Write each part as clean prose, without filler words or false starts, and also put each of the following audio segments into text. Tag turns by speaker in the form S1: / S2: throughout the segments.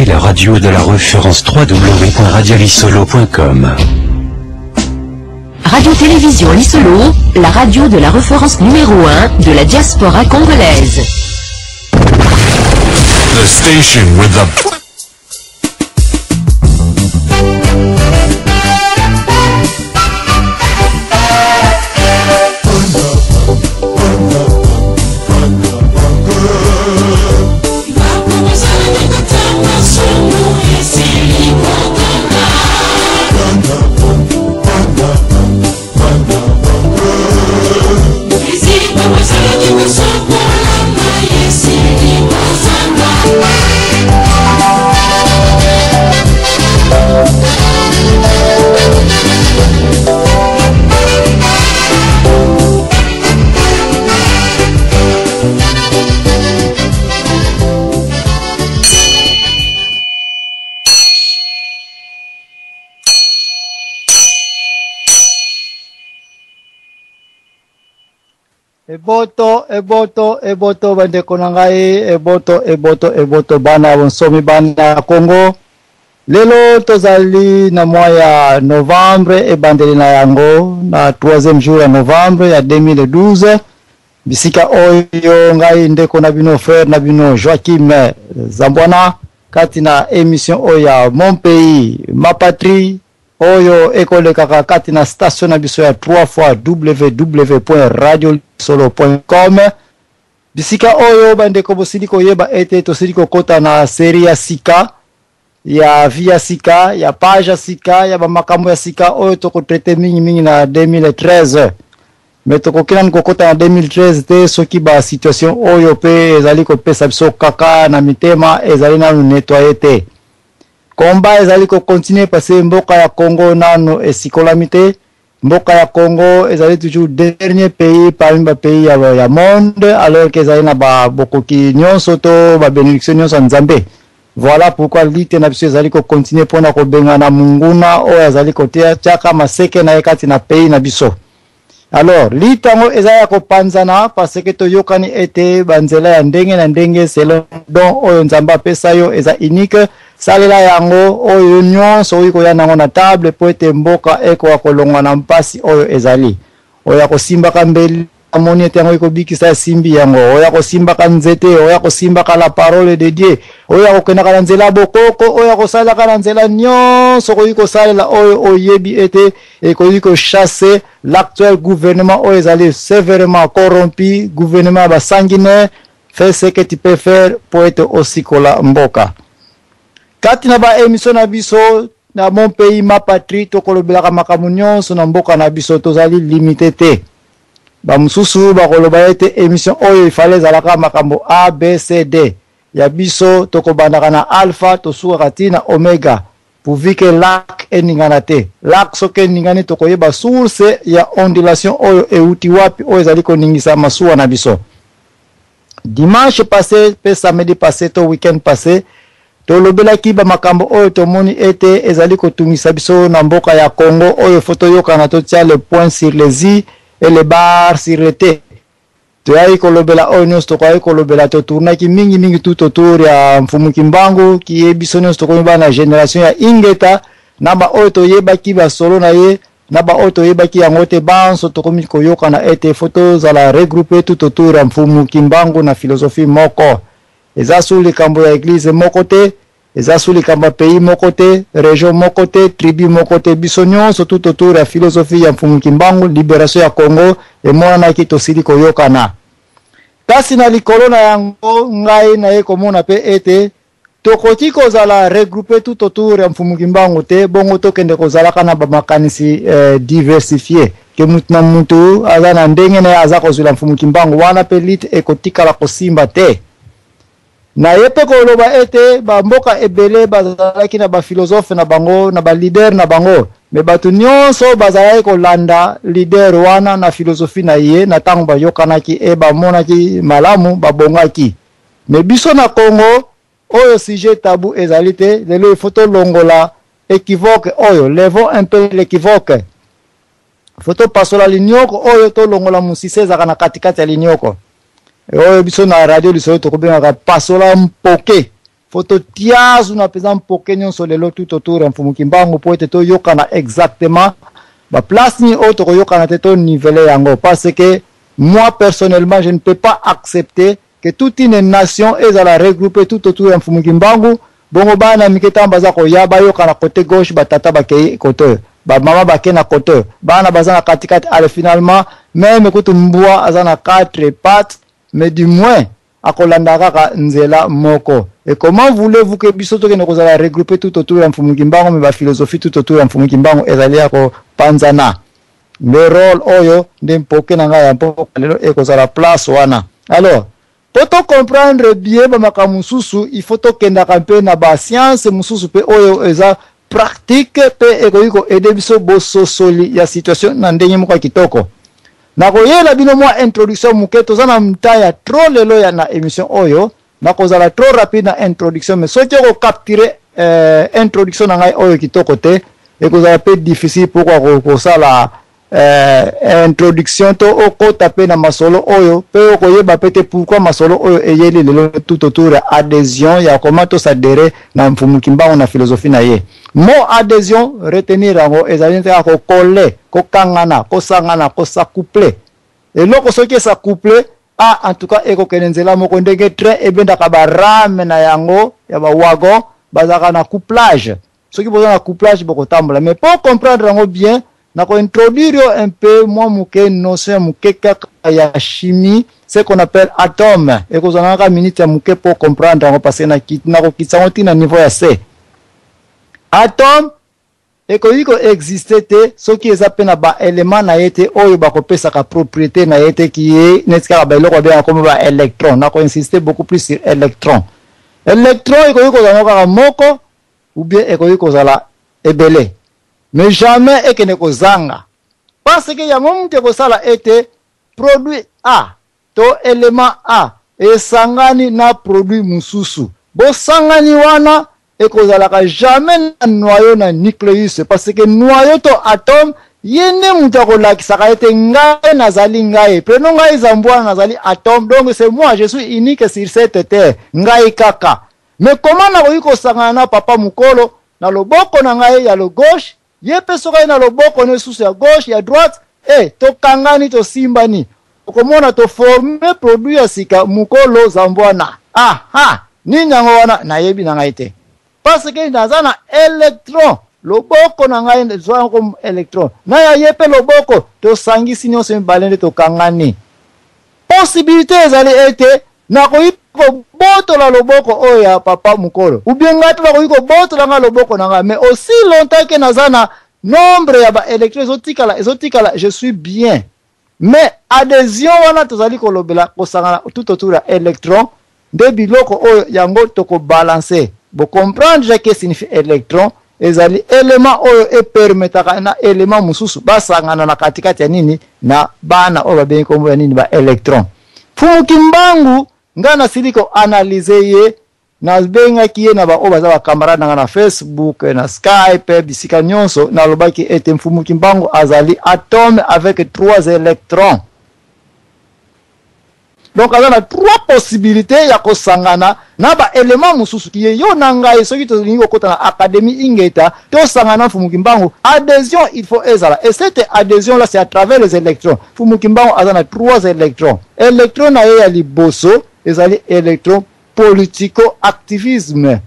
S1: écoutez la radio de la référence www.radiolisolo.com.
S2: Radio-Télévision Lisolo, la radio de la référence numéro 1 de la diaspora congolaise.
S3: The station with the
S4: Eboto, eboto, eboto, bandeko na ngai, eboto, eboto, eboto, bana ya bonsomi, bana ya Congo. Lelo tozali na mois ya novembre, ebandeli na yango na troisième jour ya novembre ya 2012. Bisika oyo ngai ndeko na bino, frère na bino Joachim Zambwana, kati na émission oyo ya Mon Pays, Ma Patrie, oyo ekolekaka kati na station na biso ya 3 fois www.radiolisolo.com. Bisika oyo bandeko bosili koyeba ete tosili kokota na série ya sika, ya vie ya sika, ya page ya sika, ya bamakambo ya sika oyo tokotraite mingimingi na 2013. Me tokoki nani kokota na 2013 te soki ba situation oyo pe ezali kopesa biso kaka na mitema ezali nanu nettoyer te. Combat ezali kocontinue parce que mboka ya Congo nanu esikolami te. Mboka ya Congo ezali toujours dernier pays parmi ba pays ya monde, alors que ezali na ba bokoki nyonso to ba bénédiction nyonso ya Nzambe. Voilà pourquoi lutte na biso ezali kocontinue mpona kobengana munguna oyo azali kotia tiaka maseke na ye kati na pays na biso. Alors lutte yango eza ya kopanzana parce que toyokani ete banzela ya ndenge na ndenge selon don oyo Nzambe apesa yo eza unique. Salela yango oyo nyonso oyo koya nango na table po ete mboka ekoka kolongwa na mpasi oyo ezali. Oyo akosimbaka mbeli amoni ete yango ekobikisa esimbi yango, oyo akosimbaka nzete, oyo akosimbaka la parole de Dieu, oyo akokendaka na nzela bokoko, oyo akosalelaka na nzela nyonso okoki kosalela oyo oyebi ete ekoki kochasser l'actuel gouvernement oyo ezali sévèrement corrompu, gouvernement ya basanguinaire. Fais ce que tu peux faire po ete osikola mboka. Kati na ba émission na biso na Mon Pays Ma Patrie, tokolobelaka makambo nyonso na mboka na biso, tozali limité te. Ba mosusu bakoloba ete émission oyo ifale ezalaka makambo A, B, C, D. Ya biso tokobandaka na alpha tosukaka ti na omega, pourvu que lac eningana te. Lac soki eningani tokoyeba source ya ondulation oyo euti wapi, oyo ezali koningisa masuwa na biso. Dimanche passé pe samedi passé to week-end passé, tolobelaki ba makambo oyo tomoni ete ezali kotungisa biso na mboka ya Congo, oyo faut toyokana totia le point sur les i et le bar sur le t. Toyaki kolobela oyo nyonso tokoki kolobela, totournaki mingi mingi tout autour ya Mfumu Kimbangu, ki ye biso nyonso tokomi bana génération ya Ingeta, na ba oyo toyebaki ba solo na ye, na ba oyo toyebaki yango te, banso tokomi koyokana ete faut tozala regrouper tout autour ya Mfumu Kimbangu na philosophie moko. Eza su likambo ya église moko te, eza su likambo ya pays moko te, région moko te, tribu moko te, biso nyonso tout autour ya philosophie ya Mfumu Kimbangu, libération ya Congo emonanaki tosili koyokana. Kasi na likolo na yango ngai naye komona pe ete tokoki kozala regrouper tout autour ya Mfumu Kimbangu te, bongo tokende kozalaka na ba makanisi diversifié, ke mutu na mutu aza na ndenge na ye aza kozwela Mfumu Kimbangu, wana pe lutte ekotikala kosimba te. Na ye pe koloba ete ba mboka ebele bazalaki na ba philosophe na bango, na ba leader na bango, me bato nyonso bazalaki kolanda leader wana na philosophie na ye, na ntango bayokanaki e bamonaki malamu babongaki. Me biso na Congo oyo sujet tabou ezali te, lelo il faut tolongola équivoque oyo, levons un peu l'équivoque. Faut topasola linyoko oyo, tolongola mosisa ezalaka na katikati ya linyoko. Oyo biso na radio Lisolo tokobengaka pasola mpoke. Faut totiazuna mpenza mpoke nyonso lelo tout autour ya Mfumu Kimbangu mpo ete toyokana exactement ba place nini oyo tokoyokana te, to niveler yango, parce que moi personnellement, je ne peux pas accepter que toute une nation ezala regroupée tout autour ya Mfumu Kimbangu, bongo bana mike ntango baza koya bayokana côté gauche, batata bakei côté oyo, bamama bakei na côté oyo, bana baza na katikati. Ale finalement, même kutu mbwa aza na quatre pattes, mais du moins akolanda kaka nzela moko. Et comment voulez-vous que biso tokende kozala regroupé tout autour ya Mfumu Kimbangu, mais baphilosophie tout autour ya Mfumu Kimbangu ezali ya kopanzana? Le rôle oyo nde mpoke na ngai ya mpoka lelo ekozala place wana. Alors, po tocomprendre bien bamakambo mosusu, il faut tokendaka mpe na bascience mosusu mpe oyo eza pratique mpe ekoki koaider biso bososoli ya situation na ndenge moko ya kitoko. Nakoyela bino mwa introduction moke. Toza na mta ya trop lelo ya na émission oyo, nakozala trop rapide na introduction, mais soki okocapturer introduction na ngai oyo kitoko te, ekozala mpe difficile pourquoi kosala introduction to okota mpe na masolo oyo, mpe okoyeba mpe te pourquoi masolo oyo eyeli lelo tout autour ya adhésion, ya comment tosadhérer na Mfumu Kimbangu na philosophie na ye. Mot adhésion, retenir yango, ezali nte kaka kocoller, kokangana, kosangana, kos'accoupler. Eloko soki es'accoupler, ah, en tout cas ekokende nzela moko, ndenge train ebendaka barame na yango ya bawagon, bazalaka na couplage. Soki boza na couplage, bokotambola. Mais pour comprendre yango bien, nakointroduire yo un peu mwa moke notion ya moke kaka ya chimie, ce qu'on appelle atome. Ekozala kaka minute ya moke po comprendre yango, parce que nakokitisa yango ntina niveau ya c. Atome ekoki koexister te soki eza mpe na baélément na ye te oyo bakopesaka propriété na ye te, ki ye neti kaka baeloko babengaka komo baélectron. Nakoinsister beaucoup plus sur électron. Électron ekoki kozala kaka moko ou bien ekoki kozala ebele, mais jamais ekende kozanga, parce que yango mutu ekosala ete produit A to élément A esangani na produit mosusu. Bosangani wana ekozalaka jamais na noyau, na nucléus, parce que noyau to atome, ye nde moto akolakisaka ete ngai nazali ngai. Prenons ngai Zambwana, nazali atome, donc c'est moi, je suis unique sur cette terre, ngai kaka. Mais comment nakoki kosangana na papa mokolo na loboko na ngai ya lo gauche, ye mpe soki aye na loboko na lisusu ya gauche, ya droite, e tokangani, tosimbani, okomona toformer produit ya sika, mokolo Zambwana. Aha, nini yango wana? Nayebi na ngai te, parce que naza na électron, loboko na ngai zwa yango électron na ya ye mpe loboko, tosangisi nyonso mibale nde tokangani. Possibilité ezali ete nakoki kobotola loboko oyo ya papa mokolo, ou bien ngai mpe bakoki kobotola ngai loboko na ngai, mais aussi longtemps que naza na nombre ya baélectron ezotikala, ezotikala, je suis bien. Mais adhésion wana tozali kolobela, kosangana tout autour ya électron, nde biloko oyo yango tokobalancer. Bocomprendre que signifie électron, ezali élément oyo epermettaka na élément mosusu basangana na katikati ya nini, na bana oyo babengi kombo ya nini, baélectron. Mfumu Kimbangu, ngai nasili koanalyser ye, nabengaki ye na baoyo baza bacamarade na ngai na Facebook, na Skype, bisika nyonso, nalobaki ete Mfumu Kimbangu azali atome avec trois électrons, donc aza na trois possibilités ya kosangana na baélément mosusu. Kiye yo na ngai, soki tolingi kokɔta na Académie Ingeta, tosangana na Mfumu Kimbangu, adhésion il faut ezala, et cette adhésion là, c'est à travers les électrons. Mfumu Kimbangu aza na trois électrons. Électron na ye ya liboso ezali électron politico activisme.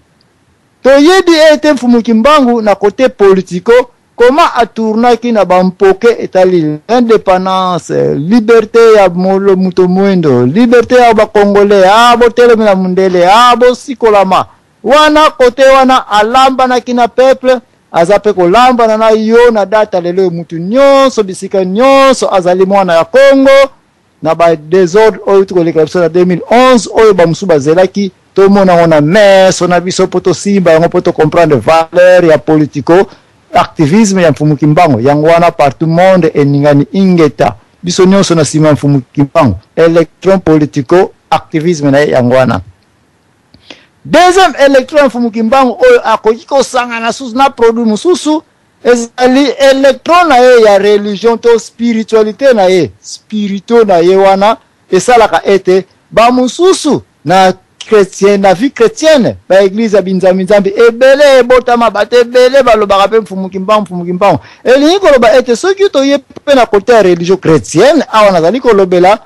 S4: Toyebi ete Mfumu Kimbangu na côté politico, comment atournaki na bampoke etali l'indépendance, liberté ya moto mwendo, liberté ya bacongolais, a botelemela mundele, a bosikolama wana. Kote wana alambanaki na peuple, aza mpe kolambana na yo na data lelo oyo. Mutu nyonso, bisika nyonso, azali mwana ya Congo. Na badésordre oyo tokoleka biso na 2011, oyo bamosusu bazelaki tomona yango na meso na biso mpo tosimba yango, mpo tocomprendre valeur ya politico activisme ya Mfumu Kimbangu, yango wana partout monde eningani. Ingeta, biso nyonso na nsima ya Mfumu Kimbangu. Électron politico activisme na ye yango wana. Deuxième électron ya Mfumu Kimbangu oyo akoki kosangana susu na produit mosusu ezali électron na ye ya religion to spiritualité na ye. Spirito na ye wana esalaka ete bamosusu na chrétienne, na vie chrétienne, ba église ya binzambi nzambi ebele ebotama, bato ebele balobaka mpe Mfumu Kimbangu, Mfumu Kimbangu. Elingi koloba ete soki toye mpe na côté ya religion chrétienne, awa nazali kolobela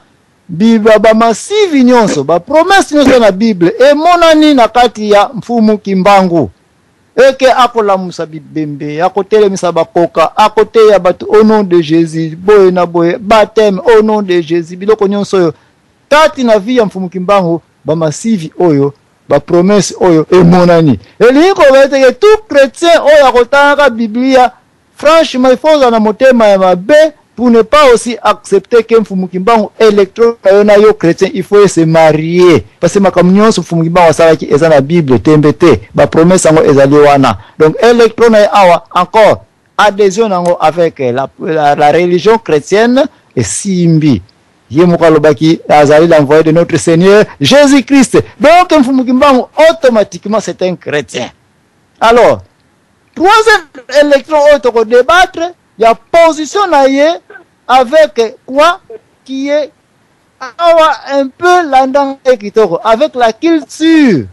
S4: bamasivi nyonso, bapromesse nyonso na Bible emonani na kati ya Mfumu Kimbangu. Eke akolamusa bibembe, akotelemisa bakoka, akoteya bato au nom de Jésus, boye na boye, baptême au nom de Jésus, biloko nyonso oyo kati na vie ya Mfumu Kimbangu, bamasivi oyo, bapromesse oyo emonani. Elingi koloba ete ke tout chrétien oyo akotangaka Biblia, franchement, il faut ozala na motema ya mabe pour ne pas aussi accepter que Mfumu Kimbangu, électron na yo na yo chrétien, il faut se marier, parce que makambo nyonso Mfumu Kimbangu asalaki eza na Bible, tembe te, bapromesse yango ezali wana. Donc électron na ye awa, encore adhésion nango avec la religion chrétienne esimbi. Ye moko alobaki azali l'envoyé de notre Seigneur Jésus Christ. Donc Mfumu Kimbangu, automatiquement, c'est un chrétien. Alors, troisième électron oyo tokodébattre ya position na ye avec quoi, qui est awa un peu landanga ye kitoko avec la culture.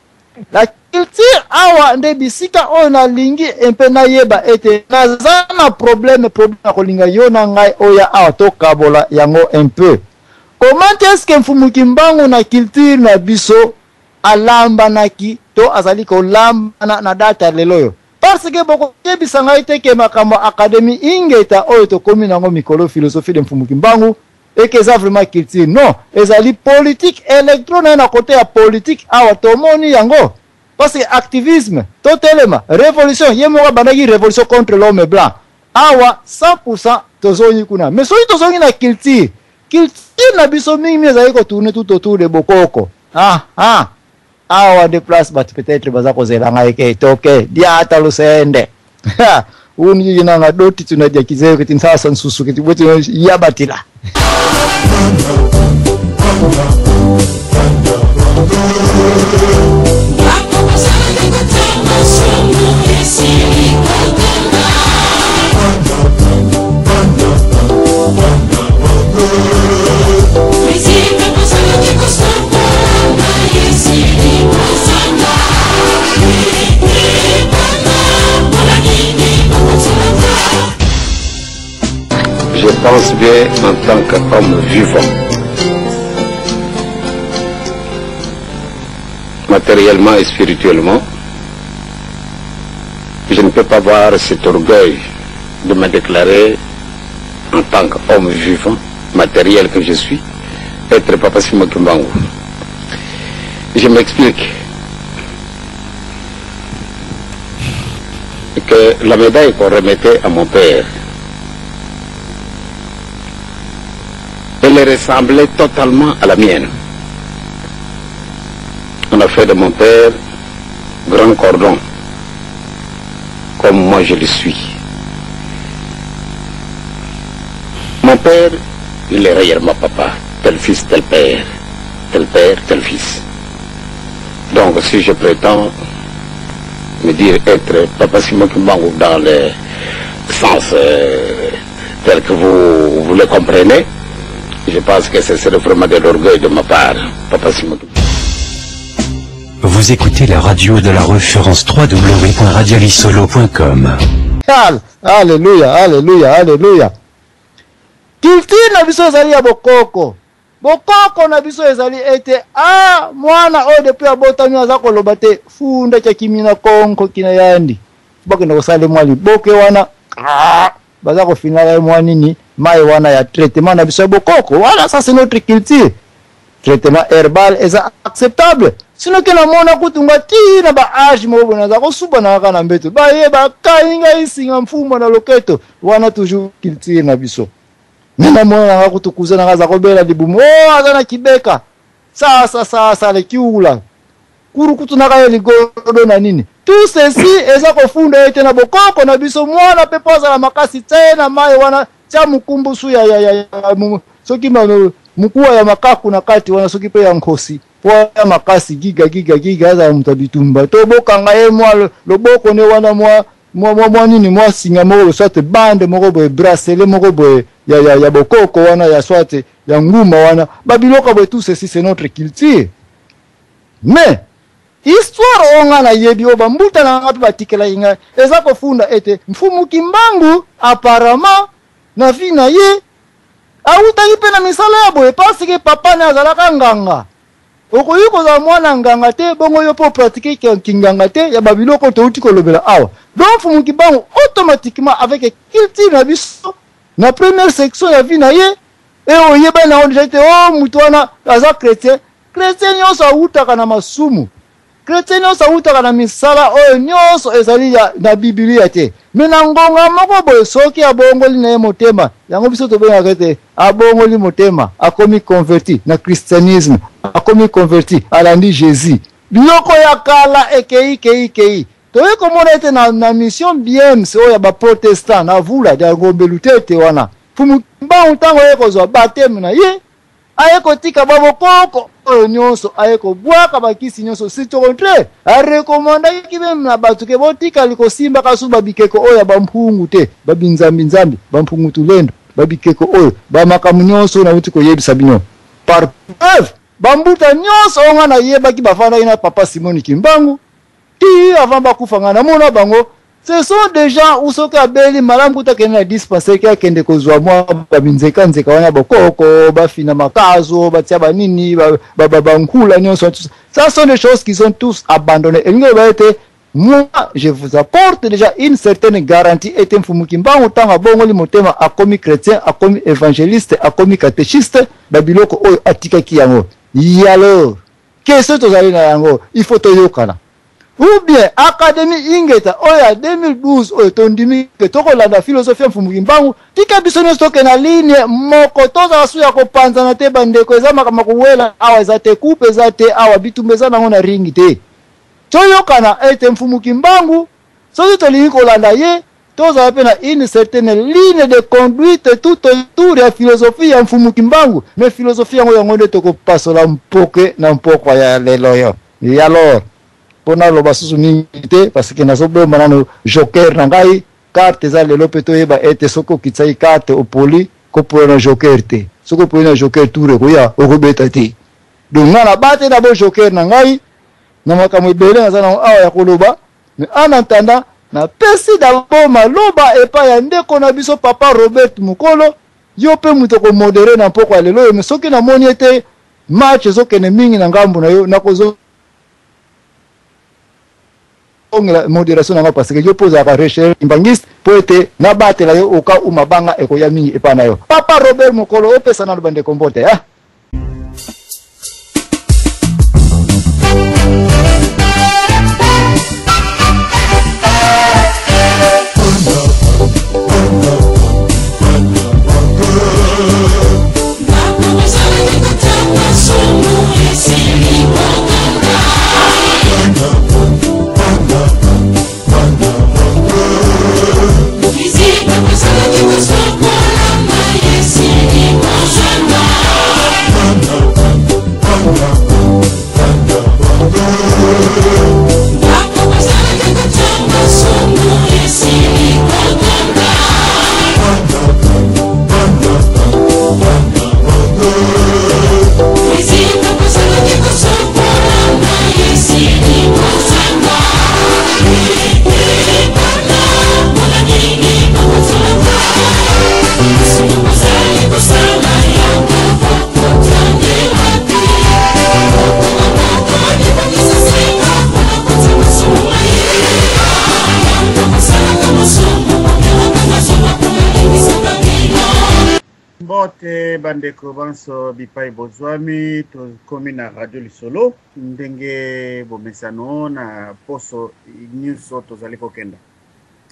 S4: La culture awa nde bisika oyo nalingi mpe nayeba ete naza na problème ya kolinga yo na ngai oyo awa tokabola yango un peu. Comment est-ce que Mfumu Kimbangu na culture na biso alambanaki to azali kolambana na date ya lelo oyo? Parce que bokoyebisa ngai te ke makambo ya Académie Ingeta oyo tokómi nango mikolo, philosophie de Mfumu Kimbangu, eke eza vraiment culture? Non, ezali politique. Électron na ye na côté ya politique awa tomoni yango, parce que activisme, totelema, révolution, ye moko abandaki révolution contre l'homme blanc. Awa 100% tozongi kuna. Mais soki tozongi na culture, culture na biso mingi ezali kotourne tout autour de bokoko. Ah ah, awa nde place bato peut-être baza kozela ngai ke toke diata lusende uni nanga doti tunadia kizeyo kiti nsasa nsusu kiti bweti yabatila.
S1: Je pense bien en tant qu'homme vivant, matériellement et spirituellement, je ne peux pas avoir cet orgueil de me déclarer en tant qu'homme vivant, matériel que je suis, être Papa Simon Kimbangu. Je m'explique. Que la médaille qu'on remettait à mon père, elle ressemblait totalement à la mienne. On a fait de mon père grand cordon, comme moi je le suis. Mon père, il est réellement papa, tel fils, tel père, tel père, tel fils. Donc si je prétends me dire être Papa Simon Kimbangu dans le sens tel que vous le comprenez, je pense que ce serait vraiment de l'orgueil de ma part, Papa Simon Kimbangu.
S3: Vous écoutez la radio de la référence www.radialisolo.com.
S4: Alléluia, alléluia, alléluia. Culture na biso ezali ya bokoko. Bokoko na biso ezali ete a mwana oyo depuis abotami aza koloba te, funda kya kimina konko kina yandi, bakenda kosala mwa liboke wana, baza kofinala ye mwa nini, mai wana ya traitement na biso ya bokoko wana. Ça, c'est notre culture. Traitement herbal eza acceptable. Sino ke namona kutunga ti na ba âge moko boye, naza kosuba na kaka na mbeto, baye bakai ngai singa mfumba na loketo wana, toujours culture na biso. Me namona nanga kutu cousin nanga aza kobela libumu, o aza na kibeka, sasa sasa lekiula kuru kutu naka ye ligodo na nini. Tout ceci eza kofunda ete na bokoko na biso, mwana mpe po azala makasi te na mai wana, tia mokumbusu ya soki mukuwa ya makaku na kati wana, soki mpe ya nkosi, po ya makasi giga giga giga, azala moto ya bitumba. To bokanga ye mwa loboko ne wana, mwa nini, mwa singa moko, soit bande moko boye, bracelet moko boye ya bokoko wana, ya soit ya nguma wana, babiloko boye. Tout ceci, c'est notre culture. Mais histoire oyo ngai nayebi, oyo bambuta na ngai mpe batikelaki ngai, eza kofunda ete Mfumu Kimbangu apparemment na vie na ye awutaki mpe na misala ya boye, parce que papa na ye azalaka nganga. Okoki kozala mwana nganga te bongo yo mpe opratike kinganga te ya babiloko touti kolobela awa. Donc Mfumu Kimbangu automatiquement avec culture na biso na première section ya vie na ye, e oyebani nango deja te o moto wana aza chrétien. Chrétien nyonso awutaka na masumu, chrétien nyonso awutaka na misala oyo nyonso ezali ya, na Bibilia te. Me na ngonga moko boye soki abongoli na ye motema, yango biso tobengaka ete abongoli motema, akomi converti na christianisme, akomi converti, alandi Jésus, biloko ya kala ekei kei kei. Toyei komona ete na mission Biems oyo ya baprotestant na vula ya Ngombe Lutete wana, Mfumu Kimbangu ntango aye kozwa bateme na ye, aye kotika babokoko oyo nyonso, aye kobwaka bakisi nyonso. Surtout contraire, arekomandaki meme na bato ke botikali kosimbaka su babikeko oyo ya bampungu te, babinzambi-nzambi, bampungu tulendo, babikeko oyo, bamakambo nyonso nauti koyebisa bino. Par preuve, bambuta nyonso oyo ngai nayebaki bafandaki na papa Simoni Kimbangu ti avant bakufa, ngai namona bango, ce sont des gens où soki abeli malamu kuta akende na dispensaire ke akende kozwa mwa babinzeka nzeka wana bokoko, bafina makazo, batia banini, bankula nyonso. Ça sont des choses qui sont tous abandonnées. Elingi oloba ete moi je vous apporte déjà une certaine garantie ete Mfumu Kimbangu ntango abongoli motema, akomi chrétien, akomi évangéliste, akomi catéchiste, babiloko oyo atikaki yango. Alors question tozali na yango, il faut toyokana ou bien Académie Ingeta oyo ya 2012 oyo tondimi ke tokolanda philosophie ya Mfumu Kimbangu. Tika biso nyonso tokende na ligne moko, tozala su ya kopanzana te. Bandeko, eza makambo ya kowela awa eza te, coupe eza te awa, bitumba eza nango na ringi te. Toyokana ete Mfumu Kimbangu, soki tolingi kolanda ye, tozala mpe na une certaine ligne de conduite tout autour ya philosophie ya Mfumu Kimbangu. Mais philosophie yango, yango nde tokopasola mpoke na mpokwa ya lelo yo. Alors mpo naloba susu mingi te, parce que nazobomba nano joker na ngai, carte eza lelo mpe toyeba ete soki okitisaki carte, opoli, kopola na joker te. Soki opoli na joker, tour ekoya okobeta te. Donc ngai nabate na bo joker na ngai na makambo ebele naza nango awa ya koloba. Mais en attendant, napesi d'abord maloba epai ya ndeko na biso papa Robert Mokolo. Yo mpe moto okomodérer na mpokwa ya lelo oyo. Me soki namoni ete match ezokende mingi na ngambu na yo, nakozongela modération na nga, parce que yo mpo ozalaka recherche kimbangiste, mpo ete nabatela yo oka u mabanga ekoya mingi epai na yo. Papa Robert Mokolo, opesa nano bandeko mbote, eh?
S5: Mbote bandeko banso bipai bozwami. Tokomi na Radio Lisolo ndenge bomesano na poso nyonso tozali kokenda.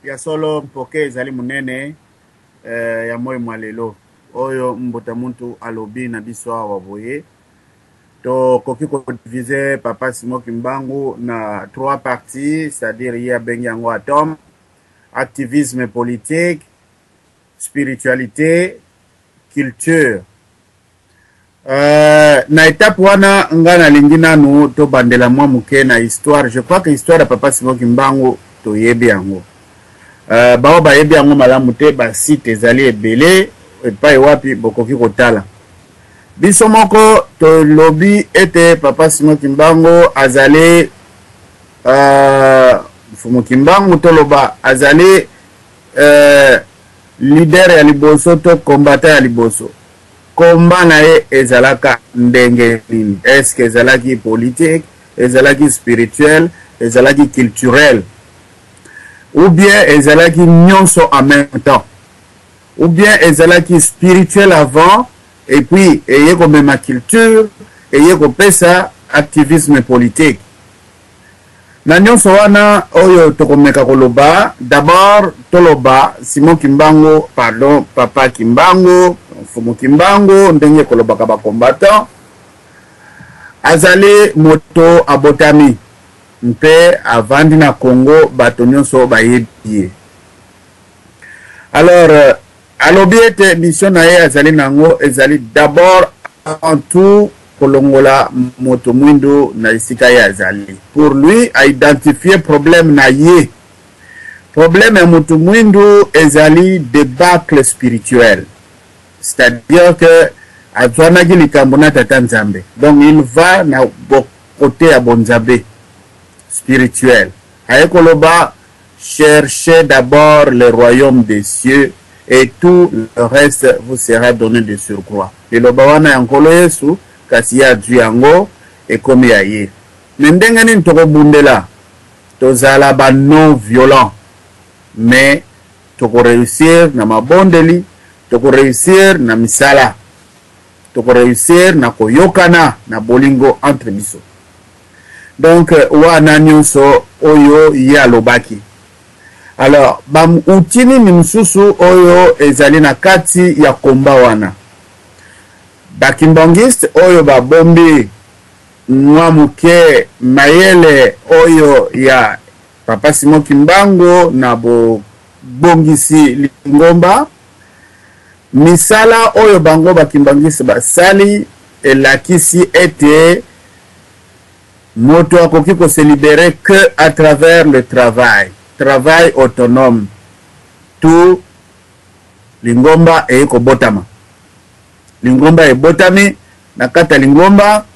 S5: Ya solo, mpoke ezali monene ya moi mwa lelo oyo. Mbuta muntu alobi na biso awa boye: tokoki kodiviser papa Simon Kimbangu na trois parties, c'est-à-dire ye abengi yango atome: activisme politique, spiritualité, culture. Na étape wana, nga nalingi nanu tobandela mwa moke na histoire. Je crois que histoire ya papa Simon Kimbangu toyebi yango. Bao bayebi yango malamu te, basite ezali ebele epai wapi bokoki kotala. Biso moko tolobi ete Papa Simon Kimbangu azali uh, Mfumu Kimbangu toloba azali uh, leader ya liboso to combattant ya liboso. Combat na ye ezalaka ndenge nini? Est-ce que ezalaki politique, ezalaki spirituel, ezalaki culturel ou bien ezalaki nyonso en même temps? Ou bien ezalaki spirituel avant et puis eye komema culture, eye kopesa activisme politique? Na nyonso wana oyo tokomeka koloba, d'abord toloba Simon Kimbangu, pardon, Papa Kimbangu, Mfumu Kimbangu, ndenge kolobaka ba combattant, azali moto abotami mpe avandi na Congo, bato nyonso bayebi ye. Alors euh, alobi ete mission na ye azali nango ezali d'abord avant tout kolongola moto mwindu na esika ye azali. Pour lui a identifier problème na ye. Problème ya moto mwindu ezali debacle spirituel. C'est-à-dire que azwanaki likambo na tata Nzambe. Donc il va na côté ya bonzambe spirituel. Aye koloba Cherchez d'abord le royaume des cieux et tout le reste vous sera donne de surcroit. Liloba wana ya Nkolo Yesu, kasi ye azwi yango ekomi ya ye. Mais ndenge nini tokobundela? Tozala ba non violent mais toko reussir na mabondeli, toko reussir na misala, toko reussir na koyokana na bolingo entre biso. Donc wana nionso oyo ye alobaki. Alors ba outils nini mosusu oyo ezali na kati ya combat wana? Ba kimbanguistes oyo babombi mwa moke mayele oyo ya Papa Simon Kimbangu na bobongisi lingomba, misala oyo bango ba kimbanguistes basali elakisi ete Moto akoki ko se liberer que à travers le travail, travail autonome, tout lingomba eye kobotama. Lingomba ebotami, na kati ya lingomba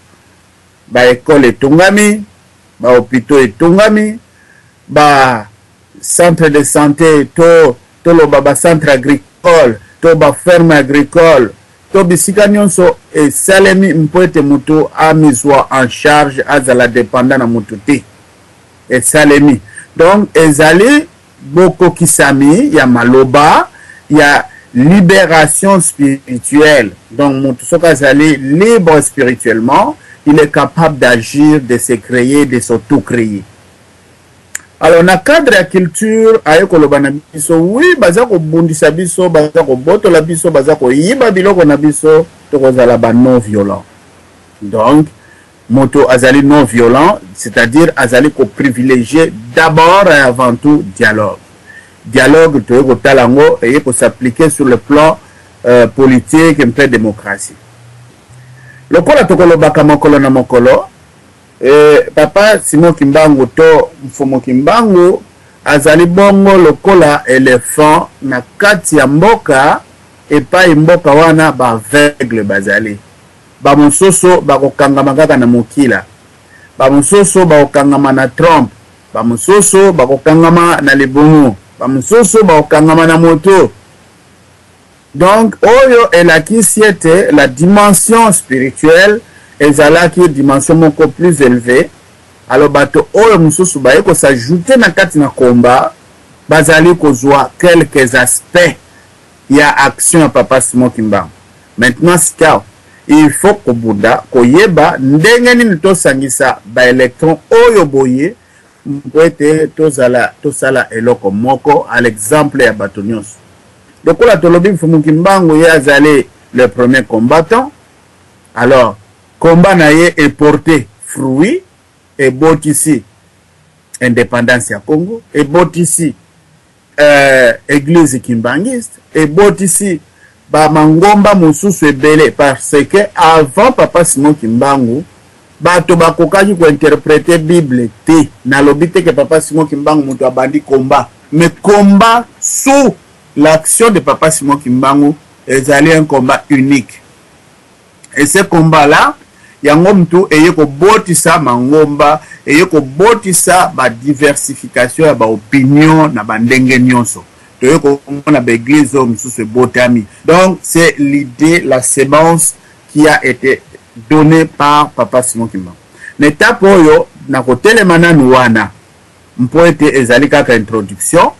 S5: ba ecoles etongami, ba hopitaux etongami, ba centres de sante to toloba ba centres agricoles to ba fermes agricoles to bisika nionso esalemi mpo ete moto amizua en charge, azala dependant na moto te. Esalemi. Donc ezali bokokisami ya maloba ya liberation spirituelle. Donc moto soki azali libre spirituellement, il est capable d'agir, de se creer, de s'auto-creer. Alors na cadre ya culture aye koloba na biso oui baza kobundisa biso baza kobotola biso baza koyiba biloko na biso tokozala ba non violent donc moto azali non violent c'est-à-dire azali ko privilégier d'abord et avant tout dialogue dialogue toye kotala yango eye ko s'appliquer sur le plan euh, politique mpe démocratie lokola tokolobaka mokolo na mokolo Eh, papa Simon Kimbangu to Mfumu Kimbangu azali bongo lokola elephant na kati ya mboka epai mboka wana ba aveugle bazali. Ba mosusu bakokangama kaka na mokila, ba mosusu bakokangama na trompe, ba mosusu bakokangama na libumu, ba mosusu bakokangama na moto. Donc oyo elakisi ete la dimension spirituelle ezalaki dimension moko plus elevee. Alors bato oyo mosusu baye ko s'ajouter na kati na combat bazali kozua quelques aspects ya action ya Papa Simon Kimbangu. Maintenant sikawa il faut kobunda koyeba ndenge nini tosangisa ba electrons oyo boye mpo ete tozala tosala eloko moko à l'exemple ya bato nyonso. Lokola tolobi Mfumu Kimbangu ye azali le premier combattant, alors combat na ye e porter fruit, ebotisi independance ya Congo, ebotisi euh, eglise kimbanguiste, ebotisi ba mangomba mosusu ebele parce que avant papa Simon Kimbangu bato bakokaki ko interpreter bible te. Nalobi te ke papa Simon Kimbangu moto abandi combat, mais combat sous l'action de papa Simon Kimbangu ezali un combat unique. Et ce combat là, yango mutu eye kobotisa mangomba, eye kobotisa ba diversification ya ba opinion na ba ndenge nionso. Toye komona ba eglise oyo mosusu ebotami. Donc c'est l'idee, la semence qui a ete donnee par papa Simon Kimbangu. Na etape oyo nakotelema nanu wana mpo ete ezali kaka introduction,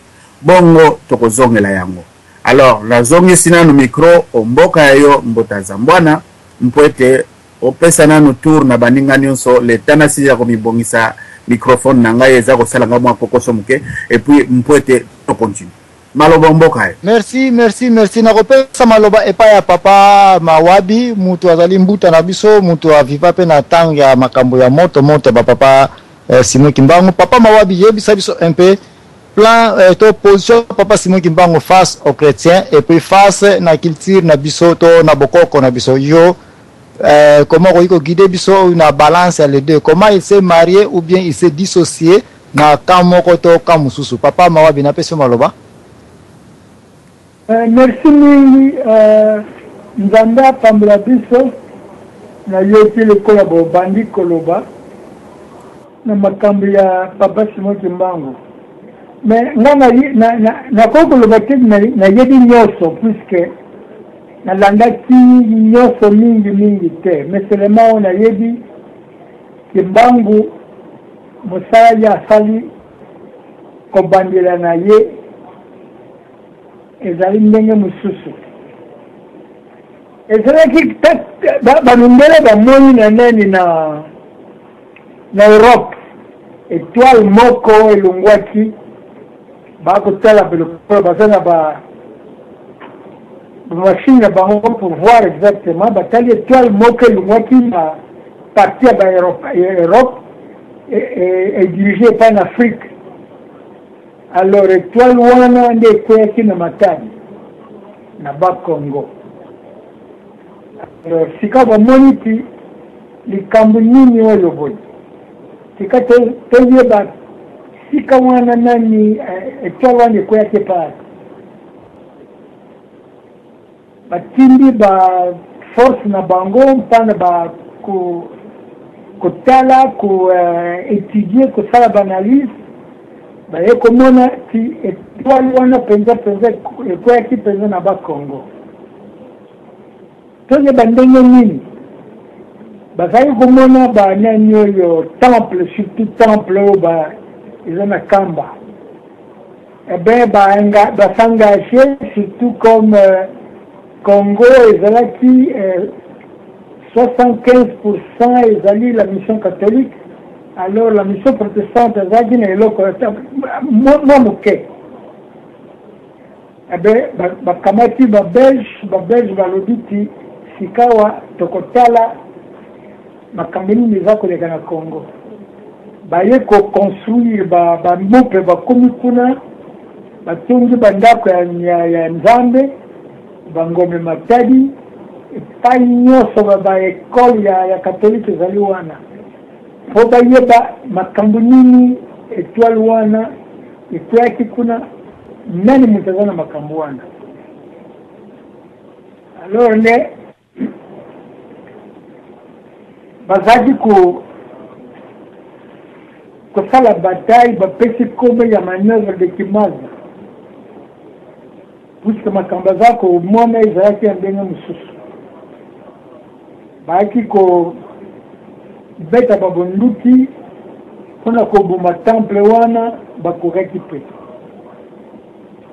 S5: bongo tokozongela yango. Alors nazongisi nanu micro o mboka ya yo Mbota Zambwana mpo ete opesa nanu tour na baninga nionso le temps nasilisa komibongisa microphone na ngai eza kosala ngai mua kokoso moke et puis mpo ete to continuer. Maloba o mboka yo.
S4: Merci merci merci nakopesa maloba epai ya papa Mawabi mutu azali mbuta na biso mutu a viva pe na tango ya makambo ya moto moto ya ba papa Simon Kimbangu papa Mawabi yebisa biso un peu Plan to position papa Simon Kimbangu face aux chretiens et puis face na culture na biso to na bokoko na biso yo comment okoki ko guider biso na balance ya les deux comment il s'est marie ou bien il s'est dissocier na camp moko to camp mosusu papa Mawabi napesi yo maloba.
S6: Merci mingi Nzambe apambola biso nayoki lokola bobandi koloba na makambo ya papa Simon Kimbangu mais nga nakoki koloba te nayebi nyoso puisque nalandaki nyoso mingi mingi te mais seulement oyo nayebi Kimbangu mosala ye asali kobandela na ye Ezali ndenge mosusu. Ezalaki ba mindele bamoni na nani na na Europe etoile moko elongwaki bakotala lokola baza na ba machine na bango pour voir exactement batali etoile moko elongwaki na partie ya ba Europe edirige epai na Afrique. Alors etoile wana nde ekweyaki na Matadi na bas Congo. Alors sika bamoni ti likambo nini oyo boye, tika toyeba sika wana nani etoile wana ekweyaki epai. Batindi ba force na bango mpana ba ko kotala ko etudier kosala ba analyse baye komona ti etoile wana mpenza mpenza ekweyaki mpenza na ba Congo. Toyeba ndenge nini bazali komona ba nani oyo temple surtout temple oyo ba eza na Kamba. Eh ben ba ba s'engager surtout comme Congo ezalaki 75% ezali la mission catholique alors la mission protestante azalaki na eloko mwa moke. Eh ben bakamati ba belge, ba belge balobi ti sikawa tokotala makambo nini eza koleka na Congo. Baye ko construire ba ba mupe bakomi kuna batongi ba ndako ya, ya, ya Nzambe ba ngombe Matadi epai nyonso ba, ba ekole ya, ya katolike ezali wana mpo bayeba makambo nini etoile wana ekweyaki kuna nani moto aza na makambo wana alors nde Bazalaki ko kosala bataille bapesi kombo ya manoeuvre de Kimaza puisque makambo aza komona ezalaki ya ndenge mosusu. Bayaki kobeta babunduki mpo na koboma temple wana, bakokaki mpe.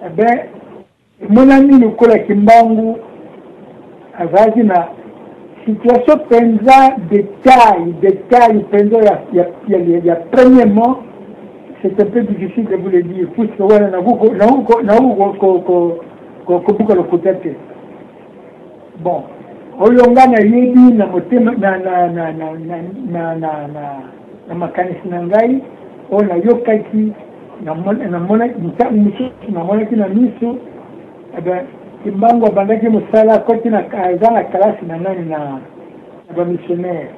S6: Eh ben, Emonani lokola Kimbangu azalaki na situation penza detail detail penza ya, ya, ya, ya premièrement c'est un peu difficile de vous le dire puisque wana nakoki kobuka lokuta te bon oyo nga nayebi na motema na, na, na, na, na, na, na, na, na makanisi na ngai oyo nayokaki Namonaki ntango mosusu namonaki na miso eh ben, Kimbangu abandaki mosala akoti na aza na kalasi na nani na na ba missionnaire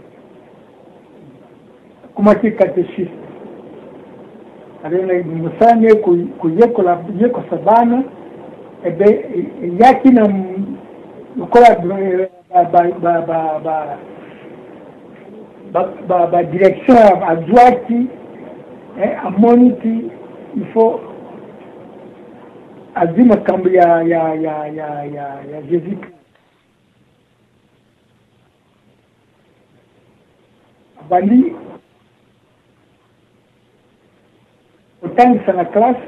S6: akomaki catechiste alengaki mosala nde koyekola yekosa bana eh ben, eyaki na lokola eh, ba ba ba ba ba ba ba, ba direction azwaki, eh, amoni ti il faut azwi makambo ya ya ya ya ya ya Jésus Christ. Abandi kotangisa na classe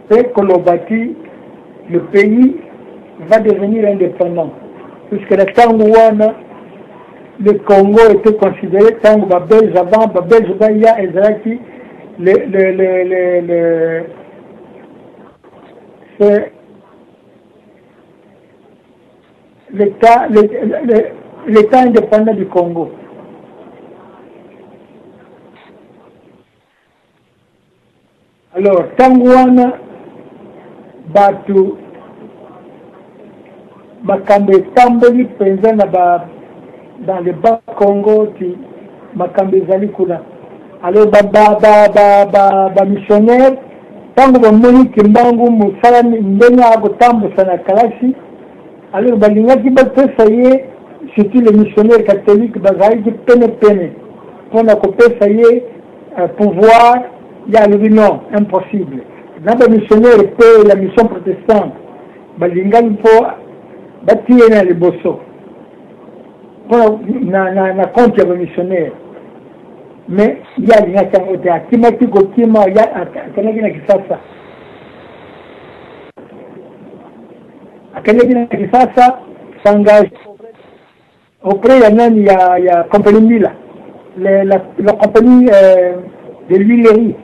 S6: mpe koloba ti le pays va devenir indépendant, puisque na ntango wana le Congo était considéré, ntango babelge, avant babelge baya, ezalaki le, le, le, le, le, c'est l'état l'état indépendant du Congo. Alors ntango wana bato makambo etamboli mpenza na ba dans le bas Congo, ti makambo ezali kuna. Alors bamissionnaire ba, ba, ba, ba ntango bamoni Kimbangu mosala ndenge akotambusa na kalasi, alors balingaki bapesa ye, surtout les missionnaires catholiques bazalaki pene pene mpona kopesa ye pouvoir. Ye alobi non, impossible. Na bamissionnaire mpe la mission protestante balingaki mpo batie na liboso mpona na, na compte ya bamissionnaire, mais ye alingaki yango te. Akimaki kokima, akendaki na Kisasa, akendaki na Kisasa s'engage auprès ya nani, ya compagnie Mila, la compagnie de l'huilerie.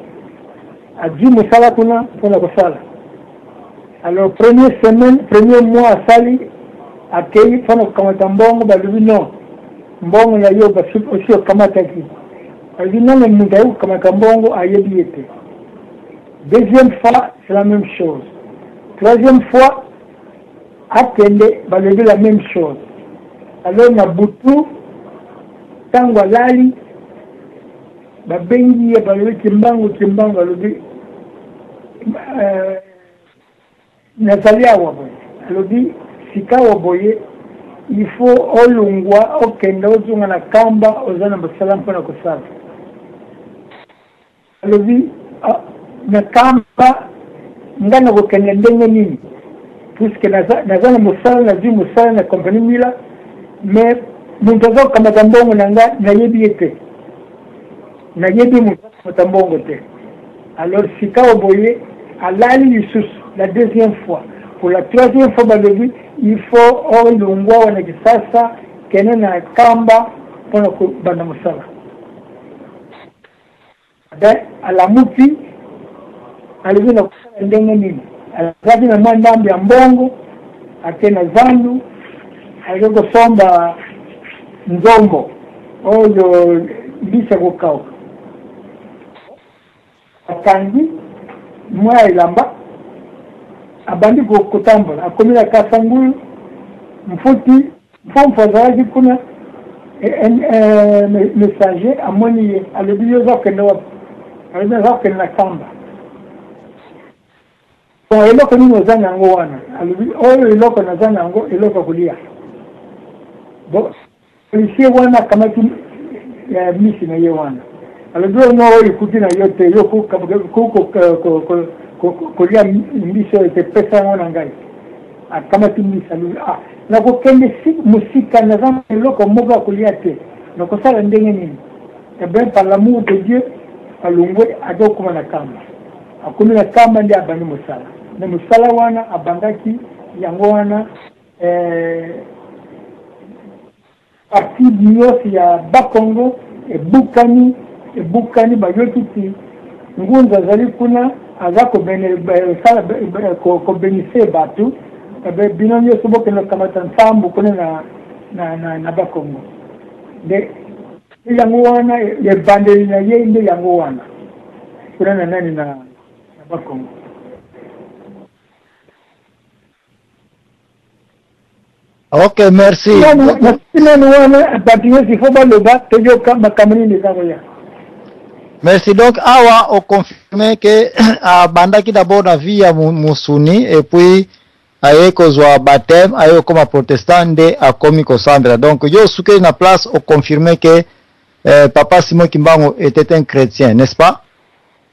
S6: Azwi mosala kuna mpona kosala. Alors première semaine, premier mois asali, akei mpona kokamata mbongo, balobi non, mbongo na yo osi okamataki. Alobi nani moto aye kokamata mbongo, ayebi ye te. Deuxième fois, c'est la même chose. Troisième fois akende, balobi la même chose. Alors na butu, ntango alali, babengi ye, balobi Kimbangu, Kimbangu. Alobi nazali awa boye. Alobi sikawa boye il faut olongwa, okende, ozonga na Kamba, oza na mosala mpona kosala. Alobi na Kamba nga na kokende ndenge nini, puisque naza na mosala, nazwi mosala na compagnie Mila, mais moto aza kokamata mbongo na nga nayebi ye te, nayebi moto akamata mbongo te. Alors sikawa boye alali lisusu la deuxième fois. Pour la troisième fois balobi il faut olongwa wana Kisasa, kende na Kamba mpona kobanda mosala. Ben alamuki, alobi na kosala ndenge nini? Azalaki na mwa ndambo ya mbongo, ake na zandu, ake kosomba nzombo oyo mbisi ya kokauka, akangi mwa elamba, abandi kotambola. Akomi na Kasangulu, mfuti mfomfo azalaki kuna messager, amoni ye, alobi yo oza kokende wapi? Alobi aza kokende na Kamba. Bon, eloko nini oza na yango wana? Alobi oyo eloko naza na yango, eloko ya kolia. Bon, policier wana akamati misi na ye wana, alobi oyo no, oyo ekuti na yo te, yo kolia mbisi oyo te, pesa yango na ngai. Akamati mbisi, alobi ah, nakokende mosika, naza na eloko moko ya kolia te, nakosala ndenge nini? Eh bien, par l'amour de Dieu, alongwe, ake kokóma na Kamba. Akomi na Kamba nde abandi mosala. Na mosala wana abandaki yango wana, parti nyonso ya Bakongo ebukani, ebukani. Bayoki ti ngunza azali kuna, aza kobenise bato, bino nyonso bokende kokamata nsambo kuna na Bakongo. Nde yango wana ebandeli na ye, nde yango wana kuna na nani, na Bakongo.
S4: Ok, merci.
S6: Nanu wana bato nyonso ifo baloba, toyoka makambo nini eza koya.
S4: Merci. Donc awa oconfirme que abandaki d'abord na vie ya mosuni et puis Aye kozwa baptême, aye kokoma protestant nde akomi kosambela. Donc yo osukeli na place o confirmer que papa Simon Kimbangu etait un chretien, n'est-ce pas?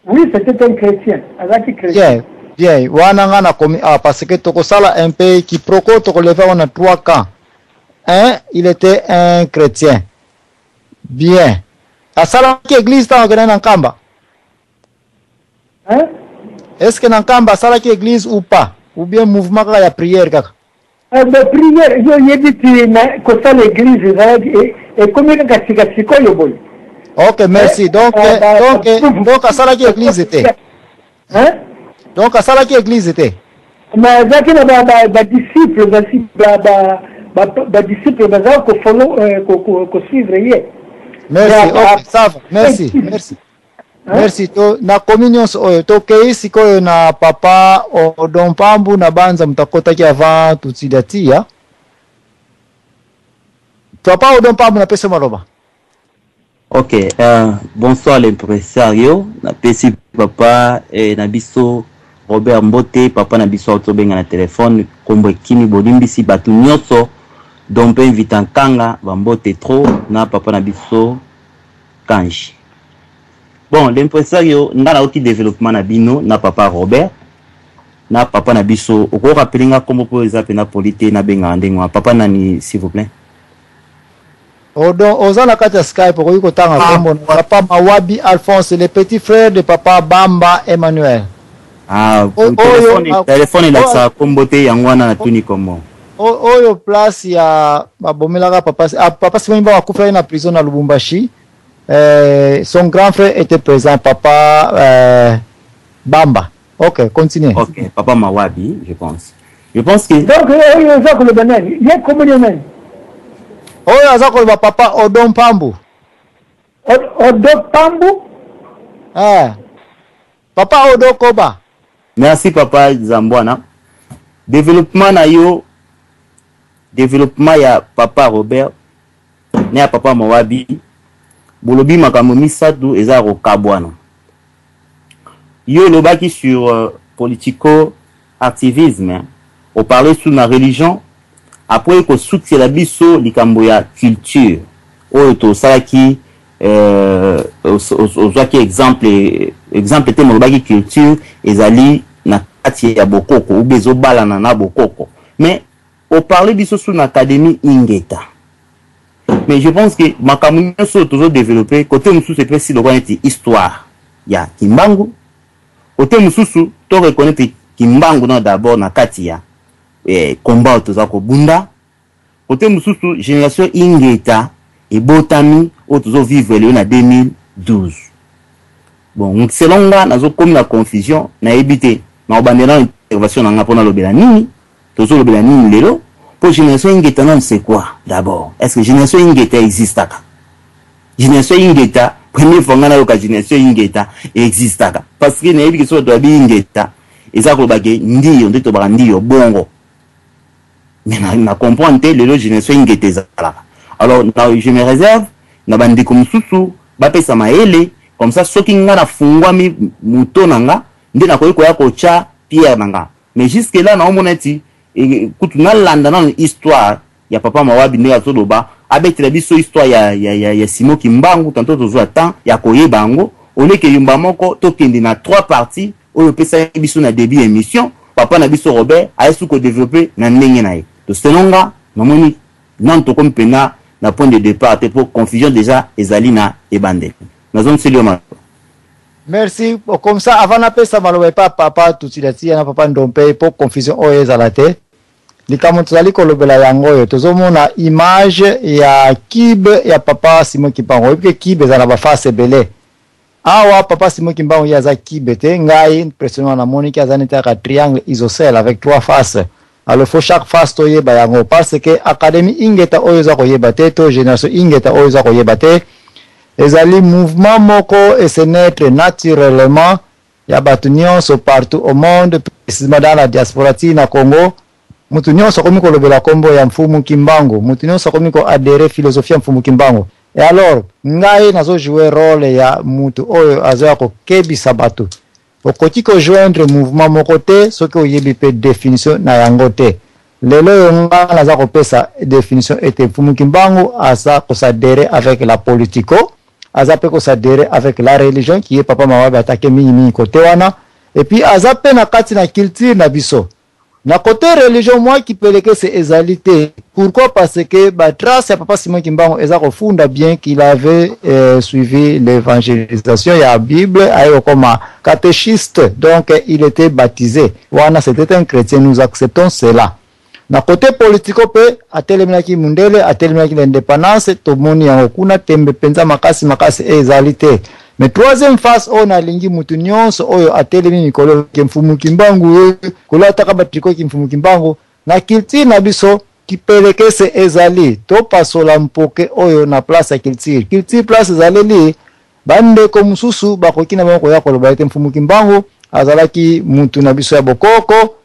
S6: Oui, c'était un chretien. Azalaki chretien.
S4: Bien, bien. Wana nga nakomi awa parce que tokosala un peu quiproquo, tokoleva yango na trois camps. Un, il était un chretien. Bien. Asalaki eglise ntango akendaki na Nkamba?
S6: Hein?
S4: Est-ce que na Nkamba asalaki eglise ou pas? Ou bien mouvement kaka ya prière kaka?
S6: Eh ben, prière, yo oyebi ti na kosala eglise ezalaki ekomi kaka sika sikoyo boye.
S4: Ok, merci.
S6: Eh,
S4: Donc,
S6: ba, ba,
S4: donc,
S6: ba,
S4: donc asalaki eglise te.
S6: Hein?
S4: Donc asalaki eglise te.
S6: Mais azalaki na ba, ba, ba disciples, basi, ba, ba, ba, ba disciples bazalaki ko follow, ko, ko, ko suivre ye.
S4: Merci,
S6: Mais,
S4: ok, ça va. Merci, merci.
S6: Hein?
S4: Merci. To nakomi nyonso oyo tokei sikoyo na papa Odon Mpambu na banza moto akotaki avant Tutsidatia. Papa Odon Mpambu, napesi yo maloba.
S7: Ok, bonsoir l'impresario. Napesi papa na biso Robert Mbote, papa na biso autobenga na téléphone, kombo ekimi bolimbisi bato nyonso, donc mpe invita Nkanga ba mbote trop na papa na biso Kanji. Bon, l'impresario, nga nayoki développement na bino na papa Robert na papa na biso. Oko rappeler nga kombo po eza pena poli te nabengaka ndenge wana. Papa nani, s'il vous plaît?
S4: Odon, oza na kati ya Skype, okoki kotanga kombo na papa Mawabi Alphonse, le petit frère de papa Bamba Emmanuel.
S7: Ah,
S4: Oyo, ah,
S7: téléphone elakisaka kombo te, yango wana natuni kombo.
S4: Oyo place ya babomelaka papa, ah, papa Simon Kimbangu akufaki na prison na Lubumbashi. Son grand frère était présent, papa Bamba. Ok, continue.
S7: Ok, papa Mawabi, je pense. Je pense que
S6: Donc, oyo oza koloba nani? Ye kombo ni nani?
S4: Oyo aza koloba papa Odon Pambu.
S6: Odon Pambu?
S4: Papa Odo Koba.
S7: Merci papa Zambwana. Développement na yo, développement ya papa Robert na ya papa Mawabi, bolobi makambo misato eza ya kokabwana. Yo olobaki sur politico activisme, o parler sur na religion, après kosukisela biso likambo ya culture oyo tosalaki, ozwaki exemple, exemple te, molobaki culture ezali na kati ya bokoko ou bien ezobalana na bokoko, mais o parler biso sur na académie Ingeta. Mais je pense que makambo nyonso oyo tozo développer, côté mosusu epesi lokola neti histoire ya Kimbangu, côté mosusu to reconnaître Kimbangu na d'abord na kati ya combat oyo toza kobunda, côté mosusu génération Ingeta ebotami oyo tozo vivre lelo na 2012. Bon, selon nga nazokomi na confusion, nayebi te na kobandela intervention na nga mpona lobela nini, tozolobela nini lelo po génération Ingeta nanu c'est quoi d'abord? Est-ce que génération Ingeta existaka? Génération Ingeta, première fois nga nayoka génération Ingeta existaka, parce que nayebi ke soki bato babi Ingeta eza koloba ke ndiyo nde tobaka ndiyo bongo, mais na comprendre te lelo génération Ingeta ezalaka. Alors na, je me réserve na bandeko mosusu bapesa mayele comme ça, soki nga nafungwami moto na nga nde nakoki koya kotya pierre na nga. Mais jusque là naomona eti kutu nalanda nano histoire ya papa Mawabi ndenge azoloba, abetela biso histoire ya Simon Kimbangu, tantôt tozwa temps ya koyeba yango, oleke yumba moko tokende na trois parties oyo opesaki biso na début ya émission. Papa na biso Robert aye kodévelopper na ndenge na ye. To selon nga namoni nanu tokomi mpena na point de départ te, po confusion déjà ezali na ebandeli. Nazongiseli yo maloba.
S4: Merci. Comme ça, avant napesa maloba epa papa Tutsilatia na papa Ndompe, po confusion oyo ezala te, likambo tozali kolobela yango oyo tozomona image ya cube ya papa Simon Kimbangu. Oyebi ke cube eza na baface ebele. Awa papa Simon Kimbangu ye aza cube te. Ngai personnellement namoniki aza neti kaka triangle isocèle avec trois faces. Alors faut chaque face toyeba yango, parce que académie Ingeta oyo eza koyeba te, to génération Ingeta oyo eza koyeba te, ezali mouvement moko ese naître naturellement ya bato nyonso partout au monde, précisément dans la diaspora ti na Congo. Mutu nyonso akomi kolobela kombo ya Mfumu Kimbangu, mutu nyonso akomi koadhérer philosophie ya Mfumu Kimbangu. Et alors ngai nazojouer rôle ya mutu oyo azoya kokebisa bato. Okoki ko joindre mouvement moko te soki oyebi pe definition na yango te. Lelo oyo nga naza kopesa definition ete Mfumu Kimbangu aza ko s'adherer avec la politico, aza pe ko s'adherer avec la religion qui est Papa Mawabe attaque mingi mingi cote wana et puis aza pe na kati na culture na biso. Na cote religion mua kipelekese ezali te pourquoi parce que ba traces ya papa Simon Kimbangu eza kofunda bien qu'il avait suivi l'evangelisation ya bible aye kokoma catechiste donc il etait baptise wana c'etait un chretien nous acceptons cela. Na cote politico pe atelemelaki mundele atelemelaki l'independance tomoni yango kuna tembe penza makasi makasi ezali te. Mais troisième face oyo nalingi mutu nionso oyo atelemi mikolo ke mfumu kimbangu eh, kolataka ba tricot ki mfumu kimbangu na culture na biso kipelekese ezali topasola mpoke oyo na place ya culture culture place ezaleli ba ndeko mususu bakoki na bango koya koloba ete mfumu kimbangu azalaki mutu na biso ya bokoko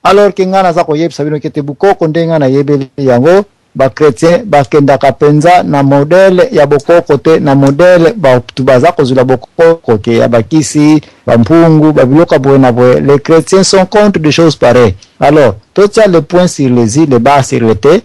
S4: Alors que nga naza koyebisa bino kete bukoko ndenge nga nayebeli yango, ba chretiens bakendaka penza na modèle ya bokoko te, na modèle batu baza kozwila bokoko ke ya bakisi, ba mpungu, ba biloko ya boye na boye, les chretiens sont contre des choses pareilles. Alors totia le point sur les i, le barre sur le t,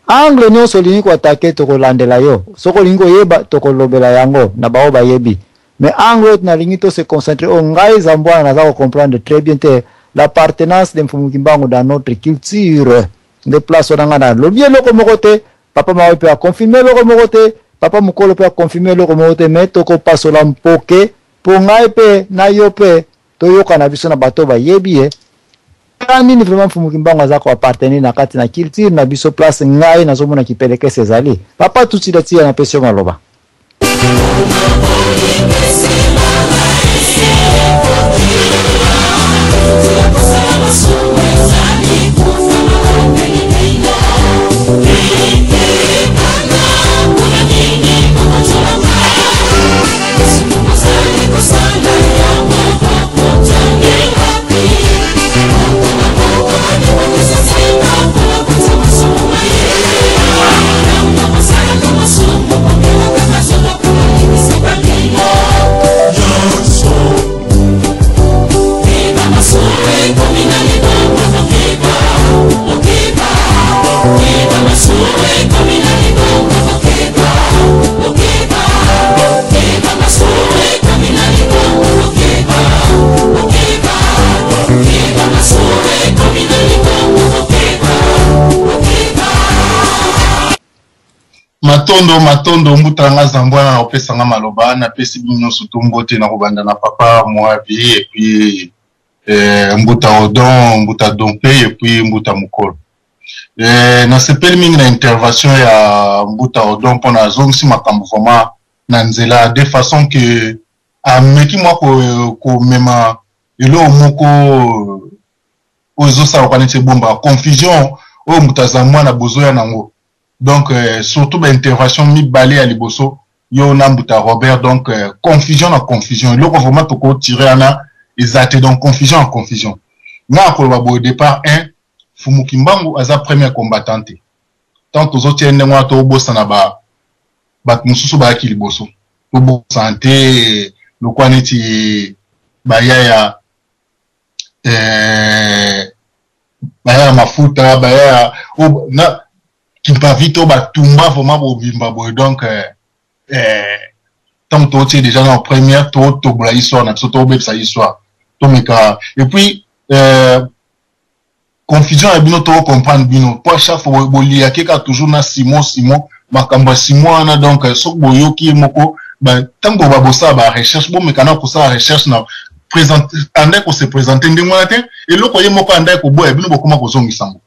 S4: angle nionso olingi ko attaquer tokolandela yo, soki olingi koyeba tokolobela yango na baoyo bayebi. Mais angle oyo nalingi to se concentrer oyo ngai Zambwana naza ko comprendre très bien te l'appartenance de Mfumu Kimbangu dans notre culture nde place wana ngai nalobi eloko moko te papa Mawe pe a confirmer eloko moko te papa Mukolo pe a confirmer eloko moko te mais tokopasola mpoke po ngai pe na yo pe toyokana biso na bato bayebi ye ka nini vraiment Mfumu Kimbangu aza ko appartenir na kati na culture na biso place ngai nazomona kipelekese ezali papa Tutshila Tia napesi yo maloba.
S8: Matondo matondo mbuta nga zambwana na kopesa nga maloba napesi bino nyonso to mbote na kobanda na papa Moabi et puis eh, mbuta Odon mbuta Dompe et puis mbuta Mukolo eh, nasepeli mingi na intervention ya mbuta Odon mpona azongisi makambo vraiment na nzela de façon que ameki mwa komema eloko moko oyo ezosala lokola neti ebombaka confusion oyo moto aza mwana bozoya nango donc euh, surtout ba intervention mibale ya liboso yo na mbuta Robert donc euh, confusion na confusion eloko vraiment toko tirer wana eza te donc confusion na confusion nga akoloba boye départ 1 Fumu Kimbangu aza premier combattant te tant tozotia ndenge wana tobosana ba bato mosusu bayaki liboso tobosana te lokola neti bayaya eh, baya ya mafuta baya ya oh, na kimpavito batumba vraiment bobimba boye donc eh, eh, ntango totie déjà na première totobola histoire na biso tobebisa histoire tomeka et puis eh, confusion ya bino to comprendre bino po à chaque fois boliaki kaka toujours na Simon Simon makambo ya Simon wana donc euh, soki boyoki ye moko ntango ba bosala ba recherche bomeka na kosala recherche na andaki kose présente ndenge wana te eloko ye moko andaki koboya bino bokoma kozongisa yango